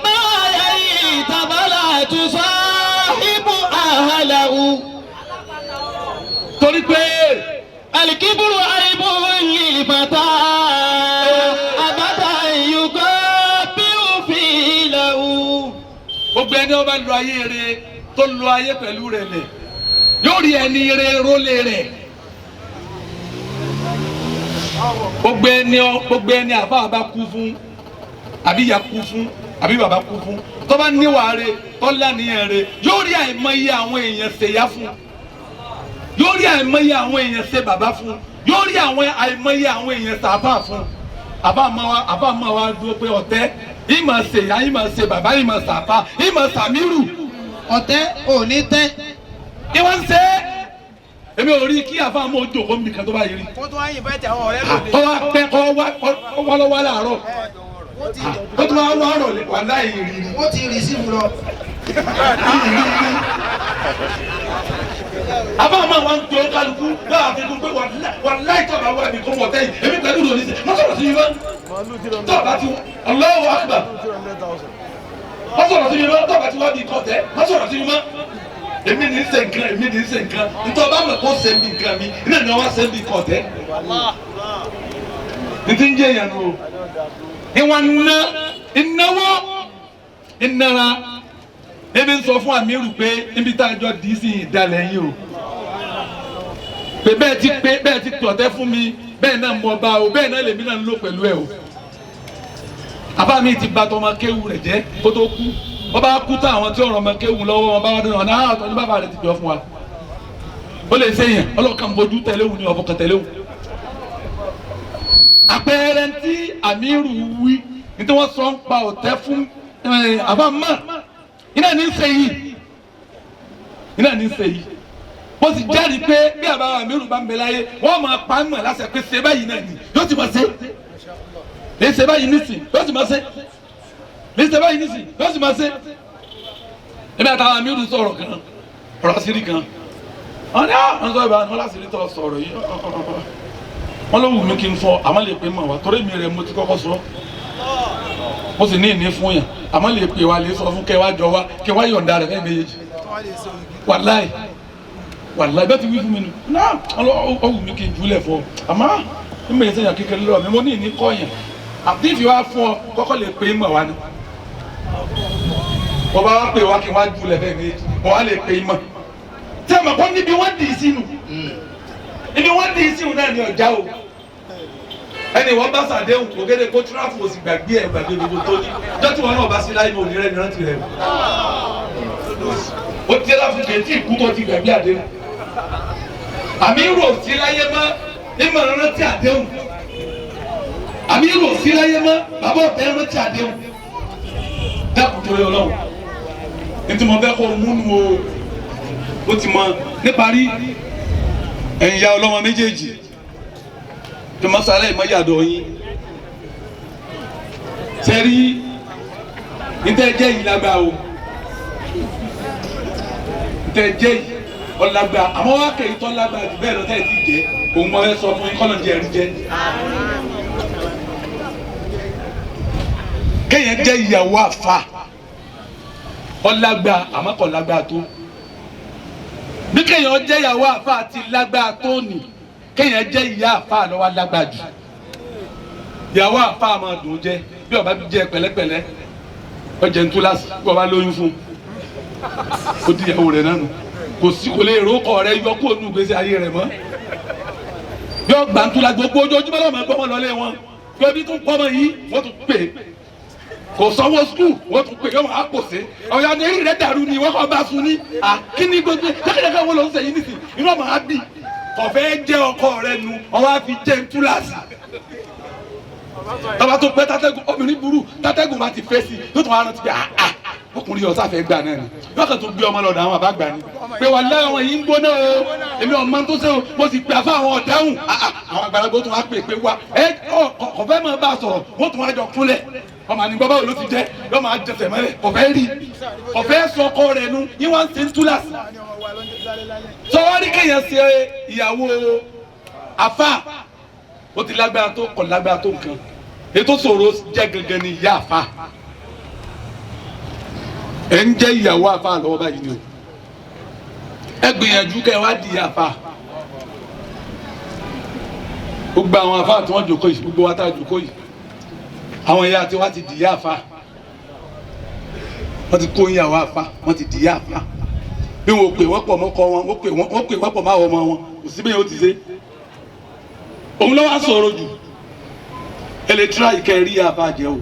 ma hayaita wala tusahibu ahlahu.
Torí pé
Alikiburu aibu lilfata abada yukabiu filahu.
Gbogbo ẹni ó bá lo ayé rẹ̀ tó lo ayé pẹ̀lú rẹ̀ lẹ̀ yóò rí ẹni rẹ̀ rólé rẹ̀. Gbogbo ẹni àbá bá kú fún, àbí ìyá kú fún, àbí bàbá kú fún, tó bá níwà rẹ̀ tó lánìyàn rẹ̀ yóò rí àìmọye àwọn èèyàn ṣèyá fún, yóò rí àìmọye àwọn èèyàn ṣe bàbá fún, yóò rí àwọn àìmọye àwọn èèyàn ṣàbà fún. Àbá máa wá dúró pé ọ̀tẹ́ ìmọ̀ ṣèyá, ìmọ̀ ṣe bàbá, ìmọ̀ ṣàbà, ìmọ̀ ṣàmírù.
Ọ̀tẹ́ ò ní tẹ́.
Kí wọ́n ń ṣe é? Èmi ò rí kí àfa mọ́ ojú òkú mi kan tó bá yìí rí.
Kó tó wá yìnbọn ẹ̀tẹ̀ àwọn ọ̀rẹ́ lòdì.
Kọ́ wá pẹ́ kọ́ wá lọ́wọ́ láàárọ̀. Kó tó wá wá rọ̀ wà láì rí rí.
Ó ti rì sí mu lọ.
Àbá máa wá ń tó kálukú náà àfikún pé wà láì tọ́ bá wà ní kó wọ̀ tẹ́yìn. Èmi pẹ̀lú ìròyìn sí. Má sọ̀rọ̀ sí mi mọ́. Tọ́ bá ti Allahu Akbar. Má sọ̀rọ̀ sí mi mọ́. Tọ́ bá ti wá bí kọ́ tẹ́. Má sọ̀rọ̀ sí mi mọ́. Èmi ní ṣe nǹkan, èmi ní ṣe nǹkan. Ntọ́ bá mọ̀ kó ṣe bí nǹkan mi, iná ni wọ́n ṣe bí kọ́ tẹ́. Ní ti ń jẹ́ ìyànnu o. Ìwọ̀n ná ìnáwó ìnára. Ebi ń sọ fún Amiru pé níbi tá a jọ dì í sí ìdálẹ̀ yín o. Pé bẹ́ẹ̀ ti tọ̀tẹ́ fún mi, bẹ́ẹ̀ náà mọ̀ bá o, bẹ́ẹ̀ náà lèmi náà ń lò pẹ̀lú ẹ o. Àbá mi ti bà tọmọ kéwù rẹ̀ jẹ́ kó tó kú. Wọ́n bá kú tán àwọn tí ọ̀rọ̀ ọmọ kéwù lọ́wọ́ wọn bá wá dúró ọ̀nà àtọ̀ ní bàbá rẹ̀ ti jọ fún wa. Ó lè ṣe yẹn, ọlọ́kàn bójú tẹ̀lé òun ni ọ̀fọ̀kàn tẹ̀lé òun. Àpẹẹrẹ tí Amiru wí ní tí wọ́n sọ ń pa ọ̀tẹ́ fún àbá mọ́ iná ní ṣe yìí, iná ní ṣe yìí. Ó sì jẹ́rìí pé bí àbá Amiru bá ń bẹ láyé wọ́n máa pa á mọ̀ láṣẹ pé ṣe báyìí náà ni yóò ti máa ṣe. Lè ṣe báyìí nísìn yóò sì máa ṣe. Lè ṣe báyìí nísìn yóò sì máa ṣe. Ebi àtàwọn Amiru sọ̀rọ̀ kan, ọ̀rọ̀ àṣírí kan. Wọ́n ní àwọn sọ̀rọ̀ ìbára wọn láṣìírí tó sọ̀rọ̀ yìí. Wọ́n ló wù mí kí n fọ, àmọ́ lè pè mọ̀ wá torí mi rẹ̀ mo ti kọ́kọ́ sọ. Mo sì ní ìní fún yàn, àmọ́ lè pè wá lè sọ fún kẹwàá jọ wá kẹwàá yọ̀ǹda rẹ̀ fẹ́ méjèèjì. Wàláì wàláì bẹ́ẹ̀ ti wí fún mi nù. Náà ó wù mí kí n júlẹ̀ fọ, àmọ́ mímọ̀ yẹn sẹ́yìn kékeré lọ́wọ́ mi, mo ní ìní kọ́ yàn. Àti ìfi wá fún ọ kọ́kọ́ lè pè é mọ̀ wá ni. Wọ́n bá wá pè wá kí n wá júlẹ̀ fẹ́ méjèèjì, wọ́n á lè pè é mọ̀. Tí a mọ̀ kọ́ níbi wọ́n dì í sínú. Ibi wọ́n dì í sínú náà ni ọ̀já o. Ẹni wọ́n bá sàdéhùn kò kéde kó tíráfù òsì gbàgbé ẹ̀ gbàgbé gbogbo tó ní. Jọ́tí wọn náà bá sí láyé òní rẹ̀ ní rántí rẹ̀. Ó ti tíráfù kèétí ìkú tó ti gbàgbé àdéhùn. Àmì rò sí láyé mọ́ ìmọ̀ rántí àdéhùn. Àmì rò sí láyé mọ́ bàbá ọ̀tẹ́ rántí àdéhùn. Dákun torí Ọlọ́run. Ní tí mo fẹ́ kó múnu o. Ó ti mọ níparí ẹ̀yin ya ọlọ́mọ méjèèjì tí masala yìí mọ́yàdọ̀ yín sẹ́rí ntẹ́ jẹ́ yìí lágbá o ntẹ́ jẹ́ yìí ọ̀làgbà àmọ́ wá kẹ́yìn tó lágbá jù bẹ́ẹ̀ lọ tẹ́ ti jẹ́ òun mọ́ ẹ sọ fún yín kọ́nà jẹ́ ẹ̀rí jẹ́ kéèyàn jẹ́ ìyàwó àfa ọ̀làgbà àmọ́ kò lágbá tó bí kéèyàn jẹ́ ìyàwó àfa àti lágbá tó nì kéèyàn jẹ́ ìyá àfa lọ́wọ́ lágbá jù ìyàwó àfa máa dùn jẹ bí ọba jẹ pẹ̀lẹ́pẹ̀lẹ́ ọjẹ ntúlásì bí ọba lóyún fún ó di ìyàwó rẹ̀ nánu kò sí kò lè rò kọ rẹ yọ kó nu gbèsè ayé rẹ̀ mọ́ bí ọgbà ntúlá gbogbo ojoojúmọ́ lọ́mọ ẹgbẹ́ wọn lọlé wọn bí ọbí tún pọ́ mọ́ yìí wọ́n tún pè é kò sanwó skul wọ́n tún pè é wọ́n á pò sí ọ̀yà ní eré rẹ̀ dàrú ni wọ́n kọ́ bá sun ní àkíní gbogbo jẹ́kẹ́jẹ́kẹ́ wọn lọ ń sẹ́yìn nísìn inú ọmọ á bì kọ̀fẹ́ jẹ́ ọkọ rẹ nu ọwọ́ á fi jẹ́ ntúlásì tọ́ba tó pẹ́ tátẹ́gùn obìnrin burú tátẹ́gùn bá ti fẹ́ sí yóò tún wá rántí pé àá ọkùnrin ọ̀sá fẹ́ gbà náà ni yóò kàn tó gbé ọmọ lọ́dọ̀ àwọn àbá gbà ni pé wà láyé àwọn yìí ń gbóná o èmi ọmọ tó ṣe o mo sì pè àfa àwọn ọ̀dáhùn àwọn àgbàlagbà tó wá pè pé wá ẹ kọ̀fẹ́ máa bá a sọ̀rọ̀ wọ́n tún wá jọ kúnlẹ̀ ọmọ àní bàbá wo ló ti jẹ́ yóò máa jẹsẹ̀ mọ́lẹ̀ kọ̀fẹ́ rí kọ̀fẹ́ sọkọ rẹ̀ nu yín wá ń ṣe ń túlàsì sọwárí kéèyàn ṣe ìyàwó àfa ó ti lágbára tó kọ̀ lágbára tó nǹkan ètò sọ̀rọ̀ jẹ́ gangan ni ìyá àfa ẹ̀ ń jẹ́ ìyàwó àfa lọ́wọ́ báyìí ni o ẹ gbìyànjú kẹ́ ẹ wá di ìyá àfa gbogbo àwọn àfa tí wọ́n jókòó yìí gbogbo wa tá a jókòó yìí àwọn ìyá tí wọ́n ti di ìyá àfa wọ́n ti kó ìyàwó àfa wọ́n ti di ìyá àfa bí wọ́n pè wọ́n pọ̀ mọ́kọ wọn wọ́n pè wọ́n pọ̀ máwọ̀ ọmọ wọn kò sí bẹ́ẹ̀ ó ti ṣe òun ló wá sọ̀rọ̀ jù ẹ lè tíra ìkẹrí àbàjẹ́ o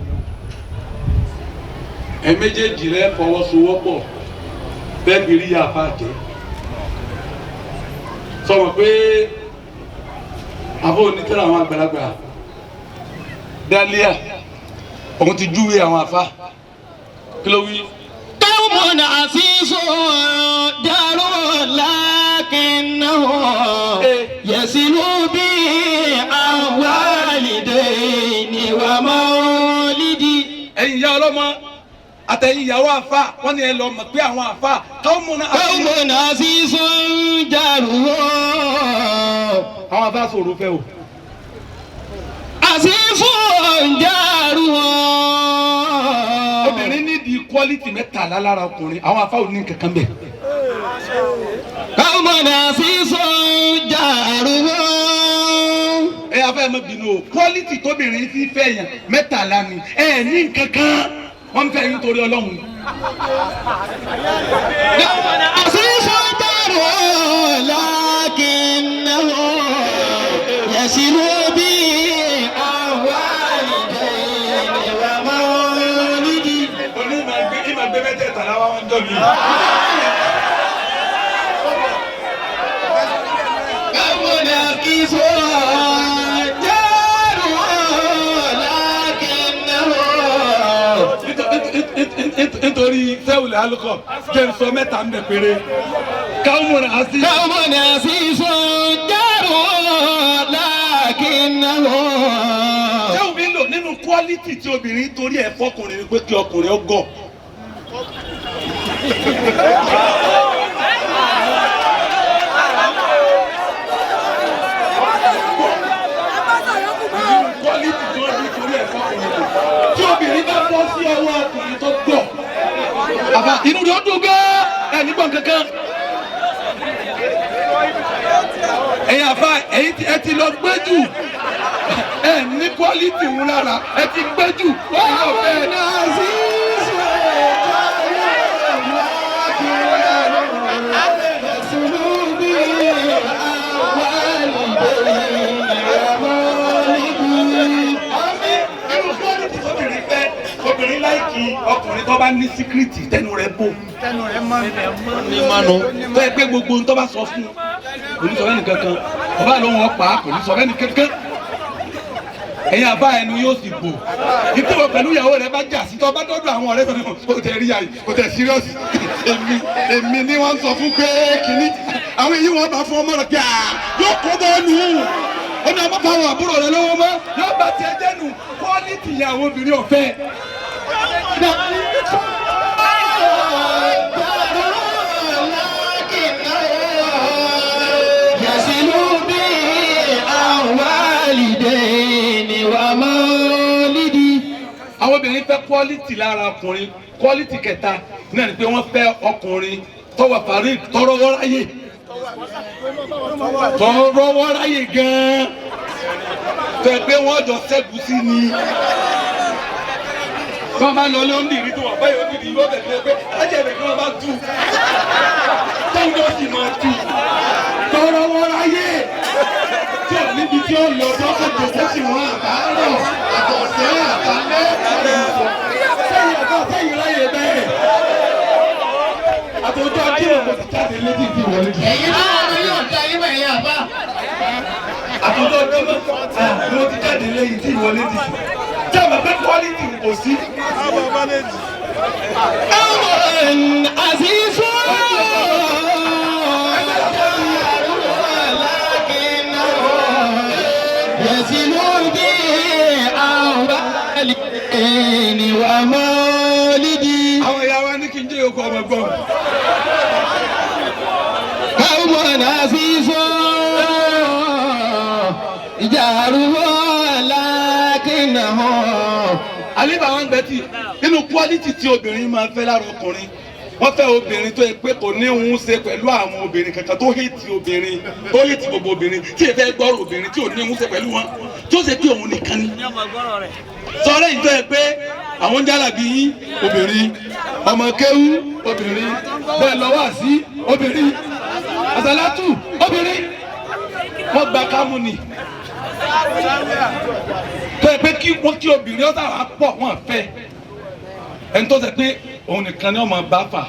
ẹ méjèèjì rẹ fọwọ́sowọ́pọ̀ bẹ́ẹ̀ bí rí àbàjẹ́ sọ̀rọ̀ pé àfọ onítẹ̀rẹ̀ àwọn àgbàlagbà dálíà òun ti júwe àwọn àfa kí ló wí.
Táwọn قوم عزيز جار لكنه يصل به عن والدين ومولدي.
Ẹ̀yin ìyá ọlọ́mọ àtẹ̀yìn ìyàwó àfa, wọ́n ní ẹ lọ mọ̀ pé àwọn àfa قوم
قوم عزيز جاره.
Àwọn àfa sọ̀rọ̀ fẹ́ o.
عزيز جاره.
Obìnrin nídìí quality 13 lára ọkùnrin, àwọn àfa ò ní kankan bẹ́ẹ̀.
قوم عزيز جاره.
Ẹ afẹ́ mọ́ bínú o, quality tóbìnrin fi fẹ́ yàn 13 ni, ẹ ní kankan wọ́n fẹ́ yín torí Ọlọ́run.
عزيز جاره لكنه يصل به عن والدين ومولدي.
Oní ìmọ̀ gbé 13 wá wọ́n jọ mi.
قوم عزيز جاره لكنه.
Nítorí sẹ́wùlẹ̀ alukọ̀ jẹ́ n sọ 3 ń bẹ̀ péré. Káwọn àti.
قوم عزيز جاره لكنه.
Sẹ́wùn mi lò nínú quality tí obìnrin torí ẹ̀ fọkùnrin ni pé kí ọkùnrin ó gọ̀. Quality tí wọ́n bí torí ẹ̀ fọkùnrin ni tí obìnrin bá bọ́ sí ọwọ́ ọkùnrin tó gọ̀. Àbá inú rẹ̀ ó dùn gan-an ẹ̀ nígbọ̀n kankan. Ẹ̀yin àfa, ẹ̀yin ẹ ti lọ gbé jù, ẹ ní quality ń lára, ẹ ti gbé jù. Ẹ̀yin ọ̀fẹ́.
عزيز يصل به عن والدين ومولدي.
Irú quality tóbìnrin fẹ́, obìnrin láìkí ọkùnrin tó bá ní secret tẹnu rẹ̀ bò.
Tẹnu rẹ̀ mọ́.
Tó yẹ pé gbogbo ohun tó bá sọ fún un kò ní sọ fẹ́ni kankan, ọba ló ń wọ́n pa á kò ní sọ fẹ́ni kankan. Ẹ̀yin àbá, ẹnu yóò sì bò. Ìtòwọ̀ pẹ̀lú ìyàwó rẹ̀ bá jà sí, tó bá dọ́dọ̀ àwọn ọ̀rẹ́ sọ̀rọ̀, kò tẹ̀ rí àyè, kò tẹ̀ serious. Èmi ni wọ́n sọ fún pé kínní àwọn èyí wọ́n bá fún ọmọ rẹ̀ pé à yóò kó bọ́ọ̀lù ó ní ọmọ bá àwọn àbúrò rẹ̀ lọ́wọ́ mọ́, yóò bá tiẹ̀ jẹ́nu. Quality ìyàwó obìnrin ọ̀fẹ́.
يصل به عن والدين ومولدي.
Àwọn obìnrin fẹ́ quality lára ọkùnrin. Quality kẹta náà ni pé wọ́n fẹ́ ọkùnrin tọwọ́ parí tọrọwọ́ráyè, tọrọwọ́ráyè gan-an, tẹ pé wọ́n jọ ṣẹ́gun sí ni. Tí wọ́n bá lọ lé onídìrí tó wà báyìí, onídìrí yóò bẹ̀rẹ̀ pé ajẹ́bẹ̀ kí wọ́n bá tú tóun náà sì máa tú tọrọwọ́ráyè tí ò níbi tí ó lọ tó kò jòkó sí wọn àbárọ̀ àbọ̀sẹ̀ àbálẹ́ sẹ́yìn ọ̀gá sẹ́yìn ráyè bẹ́ẹ̀ àtòjọ́ kí ló kò ti jáde létí ti wọlé.
Ẹ̀yin náà ló yóò da yín mọ̀ ẹ̀yin àbá.
Àtòjọ́ kí ló ti jáde léyìí tí ìwọlé ti sùn. Tí a mọ̀ pé quality kò sí.
قوم عزيز لكنه يصل به عن والدين ومولدي.
Àwọn ìyá wa ní kí n jẹ́ yòókù ọmọ gbọ́n.
قوم عزيز جاره لكنه.
Àlébà wọn gbẹ tí nínú quality tí obìnrin máa fẹ́ lára ọkùnrin, wọ́n fẹ́ obìnrin tó yẹ pé kò ní òun ṣe pẹ̀lú àwọn obìnrin kankan, tó hate obìnrin, tó hate gbogbo obìnrin, tí èfẹ́ gbọ́rọ̀ obìnrin, tí ò ní òun ṣe pẹ̀lú wọn, tí ó ṣe pé òun nìkan ni. Sọ̀rọ̀ yìí tó yẹ pé àwọn jálàbí yín obìnrin, ọmọ kéwú obìnrin, bẹ́ẹ̀ lọ́wọ́ àsí obìnrin, àsálátù obìnrin, wọ́n gba kámú ni. Tó yẹ pé kí wọ́n kí obìnrin ọ̀tá wà pọ̀ wọ́n fẹ́ ẹni tó ṣe pé òun nìkan ni ọmọ bá fà,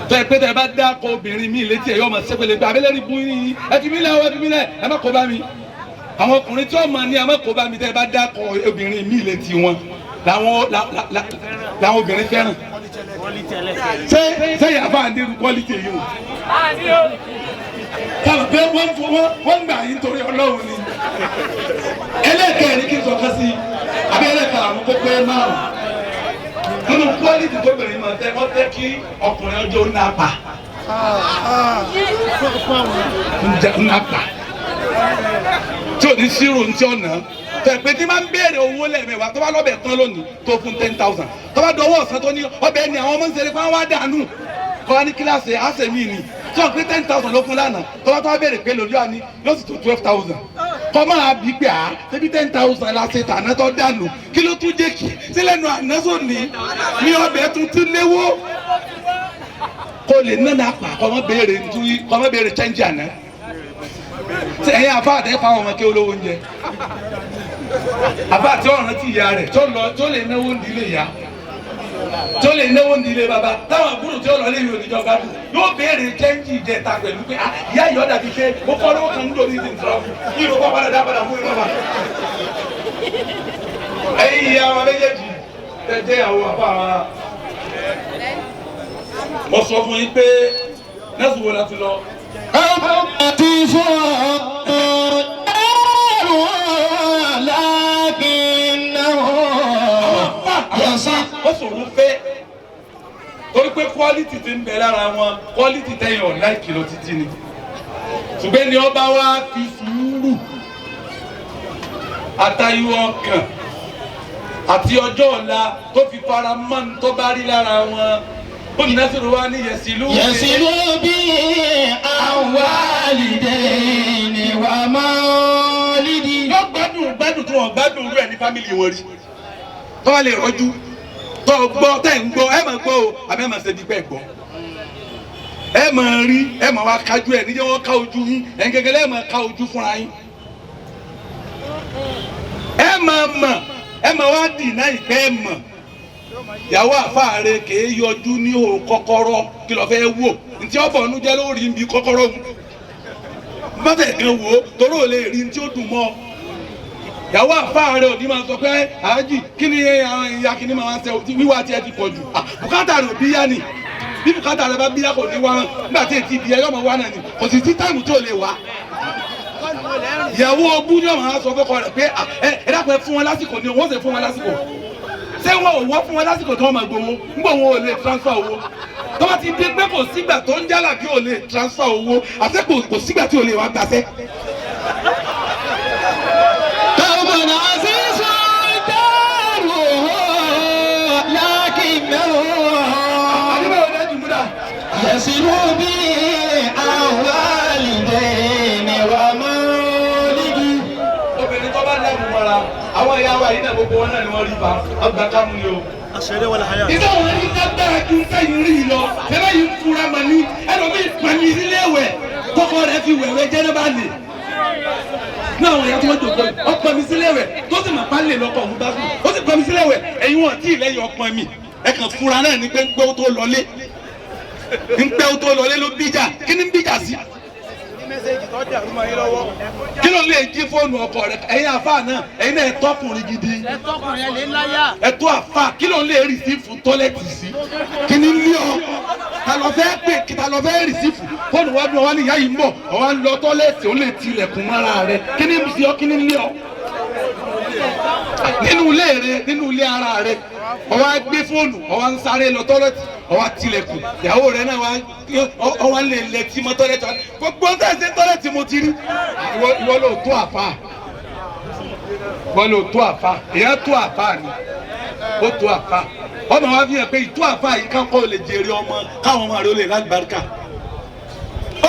tó yẹ pé tẹ bá dá kọ obìnrin mi létí ẹ yọ ọmọ sẹpẹlẹ pé abẹ́lẹ́ rí bú yín, ẹ fi mí lẹ̀ ẹ fi mí lẹ̀, ẹ má kó bá mi. Àwọn ọkùnrin tí ọmọ ní ẹ má kó bá mi, tẹ bá dá kọ obìnrin mi létí wọn làwọn obìnrin fẹ́ràn. Ṣé sẹ́yìn àbá nírú quality yìí o? Táwọn pé wọ́n wọ́n gbà yín torí Ọlọ́run ni. Ẹlẹ́kẹ̀rin kí n sọ kan sí i, àbí ẹlẹ́karùn-ún kó pé márùn-ún. Nínú quality tó bẹ̀rẹ̀ máa tẹ́, wọ́n fẹ́ kí ọkùnrin ọjọ́ nápa. Nápa. Tí ò ní sírò ní tí ọ̀nà. Tẹ̀ pé tí máa ń béèrè owó lẹ́ẹ̀mẹ́wàá tó bá lọ́bẹ̀ tán lónìí tó fún 10,000. Tó bá dọwọ́ ọ̀sán tó ní ọbẹ̀ ni àwọn ọmọ ń ṣeré fún wa dànù. Kọ́ wa ní kíláàsì àṣẹ mi ni. Tó pé 10,000 ló fún lánàá. Tó bá tó wá béèrè pé lójú àní yóò sì tó 12,000. Kọ́ máa bí pé à ṣebí 10,000 la ṣe tàná tó dànù. Kí ló tún jẹ́ kí sílẹ̀nu àná sóní ní ọbẹ̀ tuntun léwó. Kó lè nánà pa kọ́ mọ́ béèrè ntúyí kọ́ mọ́ béèrè chẹ́ńjì àná. Ẹ̀yin àfa àtẹ fáwọn ọmọ kí olówó oúnjẹ. Àbá tí ọ̀ràn ti ìyá rẹ̀ tó lọ tó lè náwó nílé ìyá tó lè náwó nílé bàbá táwọn àbúrò tí ó lọ léyìn oníjọba dùn yóò béèrè chẹ́ńjì ìjẹta pẹ̀lú pé ìyá ìyọ́ dàbí pé mo kọ́ lówó kan nítorí ìdí nǹkan fún ìlú kọ́ padà dá padà fún ìlú bàbá. Ẹ̀yin ìyá wa méjèèjì tẹ jẹ́ ìyàwó àbá wa. Mo sọ fún yín pé nẹ́sùn wo la ti lọ. Ó sòrò fẹ́ torí pé quality ti ń bẹ lára wọn, quality tẹ̀yìn ọ̀la ìkìlọ̀ títí ni. Ṣùgbọ́n ni ọba wa fi sùúrù àtayọ ọkàn àti ọjọ́ ọ̀la tó fi fara mọ́ ní tó bá rí lára wọn. Bóni Nasiru wa ní yẹ̀sìlú.
Yẹ̀sìlú bí àwálìdẹ́ni wà mọ́lídì.
Yóò gbádùn gbádùn tí wọ́n gbádùn rú ẹ̀ ní fámìlì wọn rí. Tọ́ lè rọ́jú tọ́ gbọ́ tẹ́ ń gbọ́ ẹ máa gbọ́ o àbẹ́ máa ṣe bí pẹ́ gbọ́. Ẹ máa rí ẹ máa wá kájú ẹ níjẹ́ wọ́n ká ojú yín ẹ̀ ń gẹ́gẹ́ ẹ máa ká ojú fúnra yín. Ẹ máa mọ̀ ẹ máa wá dì náà ìpẹ́ ẹ mọ̀. Ìyàwó àfáàrẹ kìí yọjú ní o kọ́kọ́rọ́ kí lọ fẹ́ wò ntí ọ̀bọ̀ ọ̀nù jẹ́ lórí nbí kọ́kọ́rọ́ mu bàtẹ̀ kan wò ó torí ò lè rí ntí ó dùn mọ́. Ìyàwó àfáàrẹ òní máa sọ pé àájì kí ni ìyá kí ni máa ṣe wíwá tiẹ̀ ti pọ̀ jù. Bùkátà rẹ̀ ò bí yá ni bí bùkátà rẹ̀ bá bí yá kò ní wá nígbà tí ètí ìbíyá yọmọ wá náà ni kò sì sí táìmù tí ò lè wá. Ìyàwó ogún ni ọmọ sọ fọkọ rẹ̀ pé ẹ dákun ẹ fún wọn lásìkò ni wọ́n sì fún wọn lásìkò. Ṣé wọn ò wọ́ fún wọn lásìkò tí wọ́n máa gbowó ńgbọ̀ wọn ò lè transfer owó tó bá ti dé pé kò sígbà tó ń jálà bí ò lè transfer owó àti kò sígbà tí ò lè wá gbàṣẹ́.
Qawmun azizun daruhu lakinnahu yasiru bi awalidayni wa mawlidi.
Obìnrin tó bá lẹ́nu mọ́ra àwọn ìyá wa yìí náà gbogbo wọn náà ni wọ́n rí ba ọgbà kámú ni o. Ìdá wọn ní dágbára ju sẹ́yìn rí lọ, ṣẹlẹ̀ yìí ń fura mà ní ẹlòmíì pàmì sílé wẹ̀ kọ́kọ́ rẹ̀ fi wẹ̀wẹ̀ jẹ́nẹ́bà lè. Ní àwọn ìyá tí wọ́n jòkó yìí, ó pọnmi sílé wẹ̀ tó sì mà pálẹ̀ lọ́kọ̀ òun bá sùn, ó sì pọnmi sílé wẹ̀ ẹ̀yin wọn tí ì lẹ́yìn ọpọn mi. Ẹ kàn fura náà ní pé ń pẹ́ ó tó lọlé. Ń pẹ́ ó tó lọlé ló bíjà, kí ni ń bíjà sí? Kí ló lè jí fóònù ọkọ rẹ? Ẹ̀yin àfa náà ẹ̀yin náà ẹ tọkùnrin gidi ẹ tó àfa kí ló lè rìsífù tọ́lẹ̀tì sí? Kí ni ní ọ ta lọ fẹ́ pè kí ta lọ fẹ́ rìsífù fóònù wa bí wọn ní ìyá yìí ń bọ̀ ọ wá ń lọ tọ́lẹ̀tì ó lè tilẹ̀kùn mọ́ra rẹ kí ni sí ọ kí ni ní ọ? Nínú ilé rẹ nínú ilé ara rẹ ọ wá gbé fóònù ọ wá ń sáré lọ tọ́lẹ̀tì ọ wá tilẹ̀kùn ìyàwó rẹ náà ọ wá lè lẹ tí mọ́ tọ́lẹ̀tì gbogbo ọ̀sẹ̀ ṣe tọ́lẹ̀tì mo ti rí. Ìwọ ló tó àfa ìwọ ló tó àfa èèyàn tó àfa ni ó tó àfa ọmọ wa fi hàn pé ìtó àfa yìí kákọ́ lè jèrè ọmọ káwọn ọmọ rẹ ó lè lálùbáríkà.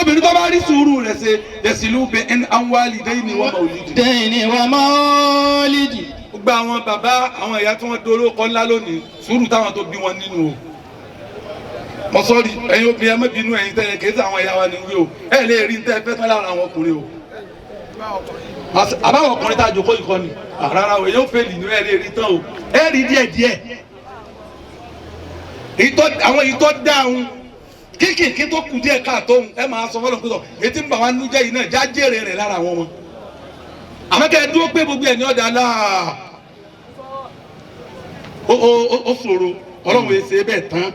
Obìnrin tó bá rí sùúrù rẹ̀ ṣe yẹ̀sìlú bẹ ẹni àwọn dẹ́yìn wọ́n mọ̀ọ́lídìí.
Dẹ́yìn wọ́n mọ̀ọ́lídìí.
Gbogbo àwọn bàbá àwọn ìyá tí wọ́n dolóko ńlá lónìí sùúrù táwọn tó bí wọn nínú o. Mo sọ́ọ̀rì ẹ̀yin obìnrin ẹ má bínú ẹ̀yin tẹ́lẹ̀ kìí ṣe àwọn ìyá wa ní wí o ẹ lè rí ní tẹ́ fẹ́ tán lára àwọn ọkùnrin o. Àbáwọn ọkùnrin tá a jòkó yìí kọ́ ni rárá o èyí ò fèlì ní ẹ lè rí tán o ẹ rí díẹ̀ díẹ̀. Àwọn ìtọ́ dáhùn kíkìkí tó kù díẹ̀ káàtó ẹ máa sọ fọlọ́ pẹ̀sọ̀ etí ń bà wá nú jẹ́ yìí náà já jèrè rẹ̀ lára àwọn ọmọ. Àmọ́ kẹ́ ẹ dúró pé gbogbo ẹ̀ ní ọ̀dà láà ó ṣòro. Ọlọ́run yẹn ṣe bẹ́ẹ̀ tán.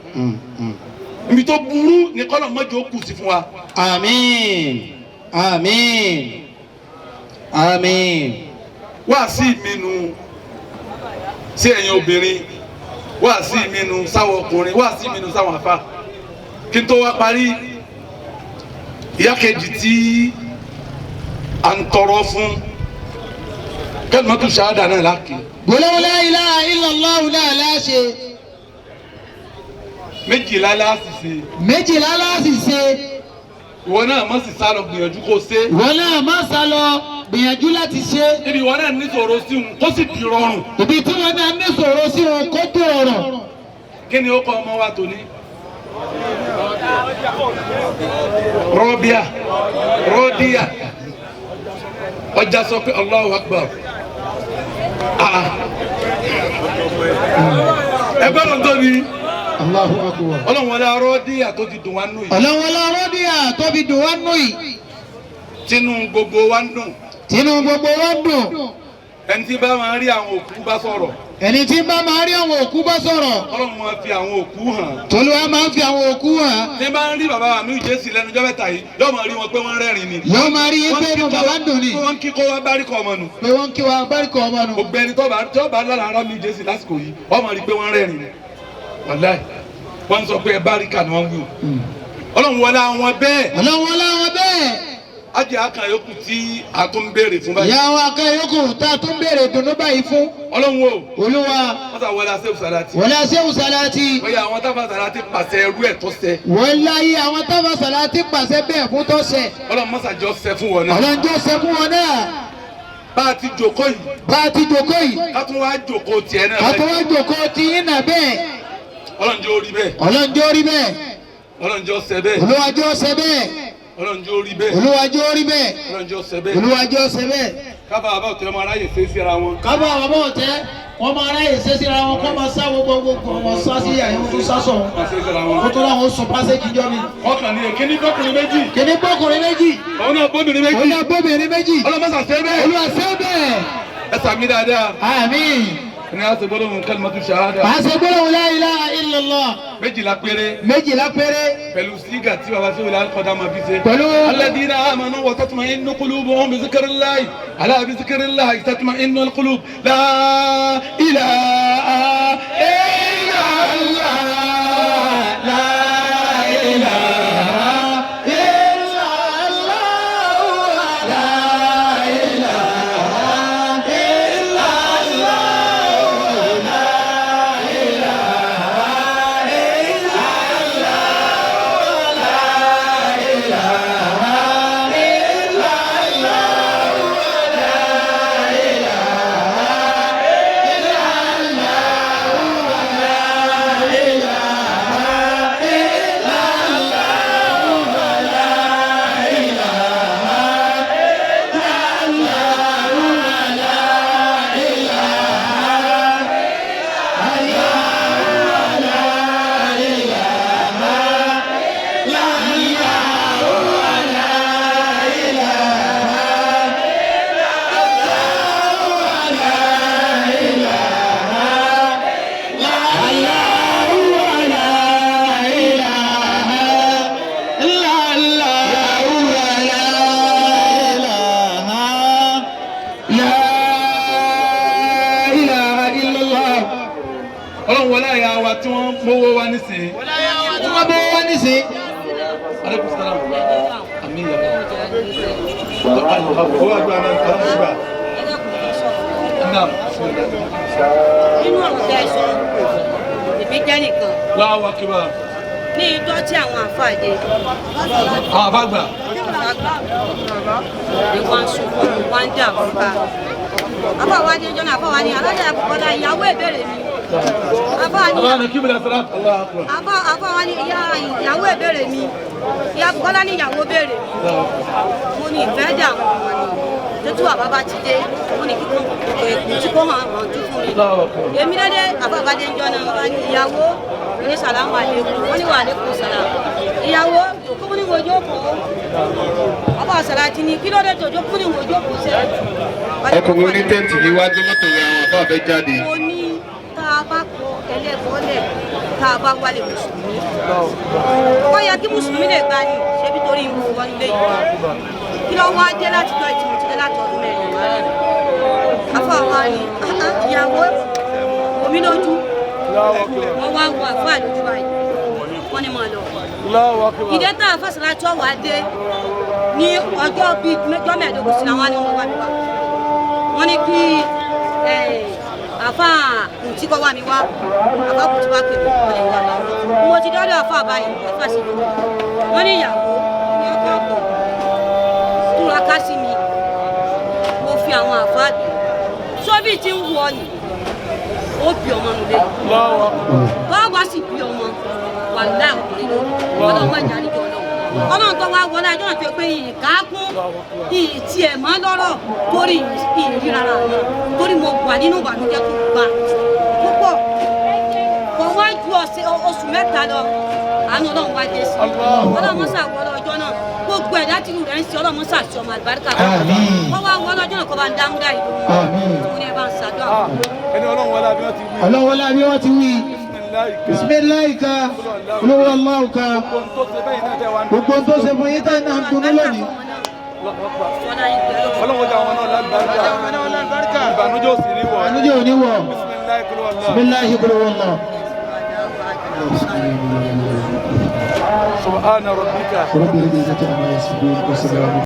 Ibi tó burú ni kọ́lọ̀ mọ́jọ kù sí fún wa.
Àmín. Àmín. Àmín.
Wá sí mi nu sí ẹ̀yin obìnrin, wá sí mi nu sáwọn ọkùnrin, wá sí mi nu sáwọn àfa. Kí n tó wá parí, ìyá kejì tí à ń tọrọ fún kẹ́lìmọ́tò ṣáádà náà láàkì.
Gbólóhùn la ilaha illallah náà láṣẹ.
Méjìlá láàsì ṣe.
Méjìlá láàsì ṣe.
Ìwọ náà má sì sá lọ gbìyànjú kó ṣe.
Ìwọ náà má sá lọ gbìyànjú láti ṣe.
Ibi ìwọ náà níṣòro sí òun kó sì di rọrùn.
Ibi tí wọn náà níṣòro sí òun kó di rọrùn.
Kí ni ó kọ ọmọ wa tòní? Rọ́bíà Rọ́díà ọjà sọ pé Allahu Akbar. Ẹgbẹ́ ló ń tóbi.
Allahu Akbar.
Ọlọ́run wọlé Rọ́díà tó ti dùn wá nù yìí.
Ọlọ́run wọlé Rọ́díà tó fi dùn wá nù yìí.
Tinú gbogbo wa ń dùn.
Tinú gbogbo wa ń dùn.
Ẹni tí bá máa rí àwọn òkú bá sọ̀rọ̀.
Ẹni tí bá máa rí àwọn òkú bá sọ̀rọ̀.
Ọlọ́run máa fi àwọn òkú hàn.
Tolúwa máa ń fi àwọn òkú hàn.
Tí bá ń rí bàbá mi Jésù lẹ́nu ọjọ́ mẹ́ta yìí, yóò máa rí wọn pé wọ́n rẹ́rìn ni.
Yóò máa rí pé inú bàbá ń dùn ni.
Wọ́n kí kó wá báríkọ̀ ọmọ nù.
Pé wọ́n kí wa báríkọ̀ ọmọ nù.
Gbogbo ẹni tó bá lára ara mi Jésù lásìkò yìí, wọ́n máa rí pé wọ́n rẹ́rìn ni. Wàláì, wọ́n sọ pé ẹ báríkà ni wọ́n wí o. Ọlọ́run wọlé àwọn bẹ́ẹ̀.
Ọlọ́run wọlé àwọn bẹ́ẹ̀.
Ajé akan yòókù tí a tún béèrè fún báyìí.
Ìyá wa akan yòókù tá a tún béèrè dùnú báyìí fún.
Ọlọ́run o.
Olúwa.
Wọ́n sà wọlé aṣẹ́wó sàlátì.
Wọlé aṣẹ́wó sàlátì.
Wọ́n yà àwọn tábà sàlátì pàṣẹ ẹrú ẹ̀ tó ṣẹ.
Wọ́n láyé àwọn tábà sàlátì pàṣẹ bẹ́ẹ̀ fún tó ṣẹ.
Ọlọ́run mọ́sà jọ ṣẹ fún wọn náà.
Ọlọ́run jọ ṣẹ fún wọn náà.
Bá a ti jòkó yìí.
Bá a ti jòkó yìí.
Ká tún wá jòkó tiẹ̀ náà.
Ká tún wá jòkó tiyín náà bẹ́ẹ̀.
Ọlọ́run jẹ́ ó rí bẹ́ẹ̀.
Ọlọ́run jẹ́ ó rí bẹ́ẹ̀.
Ọlọ́run jẹ́ ó ṣẹ bẹ́ẹ̀.
Olúwa jẹ́ ó ṣẹ bẹ́ẹ̀.
Ọlọ́run jẹ́ ó rí bẹ́ẹ̀.
Olúwa jẹ́ ó rí bẹ́ẹ̀.
Ọlọ́run jẹ́ ó ṣẹ bẹ́ẹ̀.
Olúwa jẹ́ ó ṣẹ bẹ́ẹ̀.
Kábà bàbá ọ̀tẹ̀ ọmọ aráyè ṣe é síra wọn.
Kábà bàbá ọ̀tẹ̀ wọ́n máa aráyè ṣe é síra wọn kọ́ máa sá gbogbo ọmọ sá sí àyẹ̀wò tó sá sọ̀ wọn. Kó tó láwọn sùn pásẹ́jì jọ mi.
Ọkàn ni kíní bọ́kùnrin méjì.
Kíní bọ́kùnrin méjì.
Òun náà bóbìnrin méjì.
Òun náà bóbìnrin méjì.
Ọlọ́mọ sà ṣe bẹ́ẹ̀.
Olúwa ṣe bẹ́ẹ̀.
Ẹ sàmì dáadáa.
Àmín.
Ní a ṣe gbólóhùn kalimatu shahada.
A ṣe gbólóhùn la ilaha illallah.
Méjìlá péré.
Méjìlá péré.
Pẹ̀lú sígà tí baba sí wòlé alikọ̀dá máa fi ṣe.
Pẹ̀lú.
Alladhina amanu wa tatma'innu qulubuhum bi zikrillahi. Ala bi zikrillahi tatma'innul qulub. La ilaha illallah. La ilaha illallah. La ilaha illallah. Ọlọ́run wọlé àyà wa tí wọ́n mówó wá nísìnyí.
Tí wọ́n mówó wá nísìnyí.
Aleykum salaam. Àmín yàrá. Owó àgbà náà ń gbà. Naam.
Nínú ọ̀rọ̀ tẹ́ ẹ sọ, èmi jẹ́ nìkan.
Allahu akbar.
Ní ijọ́ tí àwọn àfáà dé.
Àwọn àfáà gbà.
Ní wọ́n ń sunkún, wọ́n ń dà fún ká. Àfáà wa dé jọ́nà, àfáà wa ní alájà àkọ́kọ́lá ìyàwó ìbéèrè mi. Àfáà wa ní ìyàwó ìbéèrè mi. Ìyá Bùkọ́lá ní ìyàwó béèrè mi. Mo ní ìfẹ́ dà wọ́n ni. Tètú àbá bá ti dé, mo ní kíkọ́ tí kò hàn hàn jù fún mi. Èmi dédé àfáà bá dé jọ́nà, wọ́n ní ìyàwó ní sàlámù àlékún, wọ́n ní wà àlékún sàlámù. Ìyàwó kó ní wo jókòó. Àbá sàlátì ní kí ló dé tó jókòó ní wo jókòó sẹ́.
Ọkùnrin oní tẹ́ǹtì yìí wá gbé mọ́tò rẹ̀ àwọn àbá fẹ́ jáde.
Mo ní tá a bá kọ ẹlẹ́kọ̀ọ́ lẹ̀ Tá a bá wálé mùsùlùmí, ó yẹ kí mùsùlùmí lè gbani, ṣebí torí ìmú wọn lé yìí. Kí ló wá dé láti jọ ìtìmọ̀ ti dé láti ọdún mẹ́rin wá? Àfọ àwọn ni ìyàwó omi lójú, wọ́n wá wọ àfọ àlójú báyìí, wọ́n ní máa lọ. Ìdè tá a fẹsẹ̀ láti ọ̀wá dé ní ọjọ́ bíi mẹ́jọ mẹ́ẹ̀ẹ́dógún sí làwọn ni wọ́n wá mi wá. Wọ́n ní kí àfa kùntì kọ́ wá mi wá, àfa kùntì wá pè mí, wọ́n lè wá bá mi. Mo ti dọ́dọ̀ àfa báyìí, àfa sì lò. Wọ́n ní ìyàwó ní ọkọ̀ ọkọ̀ túra ká sí mi, mo fi àwọn àfa bì. Sóbì ti ń wọ ni, ó bí ọmọ nulẹ̀. Báwa sì bí ọmọ, wà láì ọkùnrin ló, ọlọ́mọ ìjà níjọ náà. Ọlọ́run tó wá wọlé ajọ́ àti pé ìka kún ìtì ẹ̀ mọ́ lọ́rọ̀ torí ìrírí rárá mi, torí mo wà nínú ìbànújẹ́ tó gbà púpọ̀. Kò wá ju ọ̀sẹ̀ oṣù mẹ́ta lọ, àánú Ọlọ́run wá dé sí. Ọlọ́run mọ́sà wọlé ọjọ́ náà, gbogbo ẹ̀dá tìlú rẹ̀ ń ṣe Ọlọ́run mọ́sà sí ọmọ àlùbáríkà. Wọ́n wá wọlé ọjọ́ náà kọ́ bá ń dáhùn dáì lóhùn. Mo ní ẹ bá ń ṣàdúrà.
Ẹni Ọlọ́run wọlé àbí wọ́n ti wí.
Ọlọ́run wọlé àbí wọ́n ti wí. Bisimilayi ka, olówó Allahu ka, gbogbo tó ṣe fún yín tá náà ń dunnú lónìí.
Ọlọ́run jẹ́ àwọn náà lágbàríkà. Ìbànújẹ́ ò sì ní wọ̀.
Ìbànújẹ́ ò ní wọ̀. Bisimilayi kúló wọlọ.
Subhana rabbika.
Rabbil izzati amma yasifun wa salamun.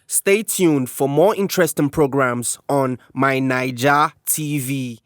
Stay tuned for more interesting programs on My Naija TV.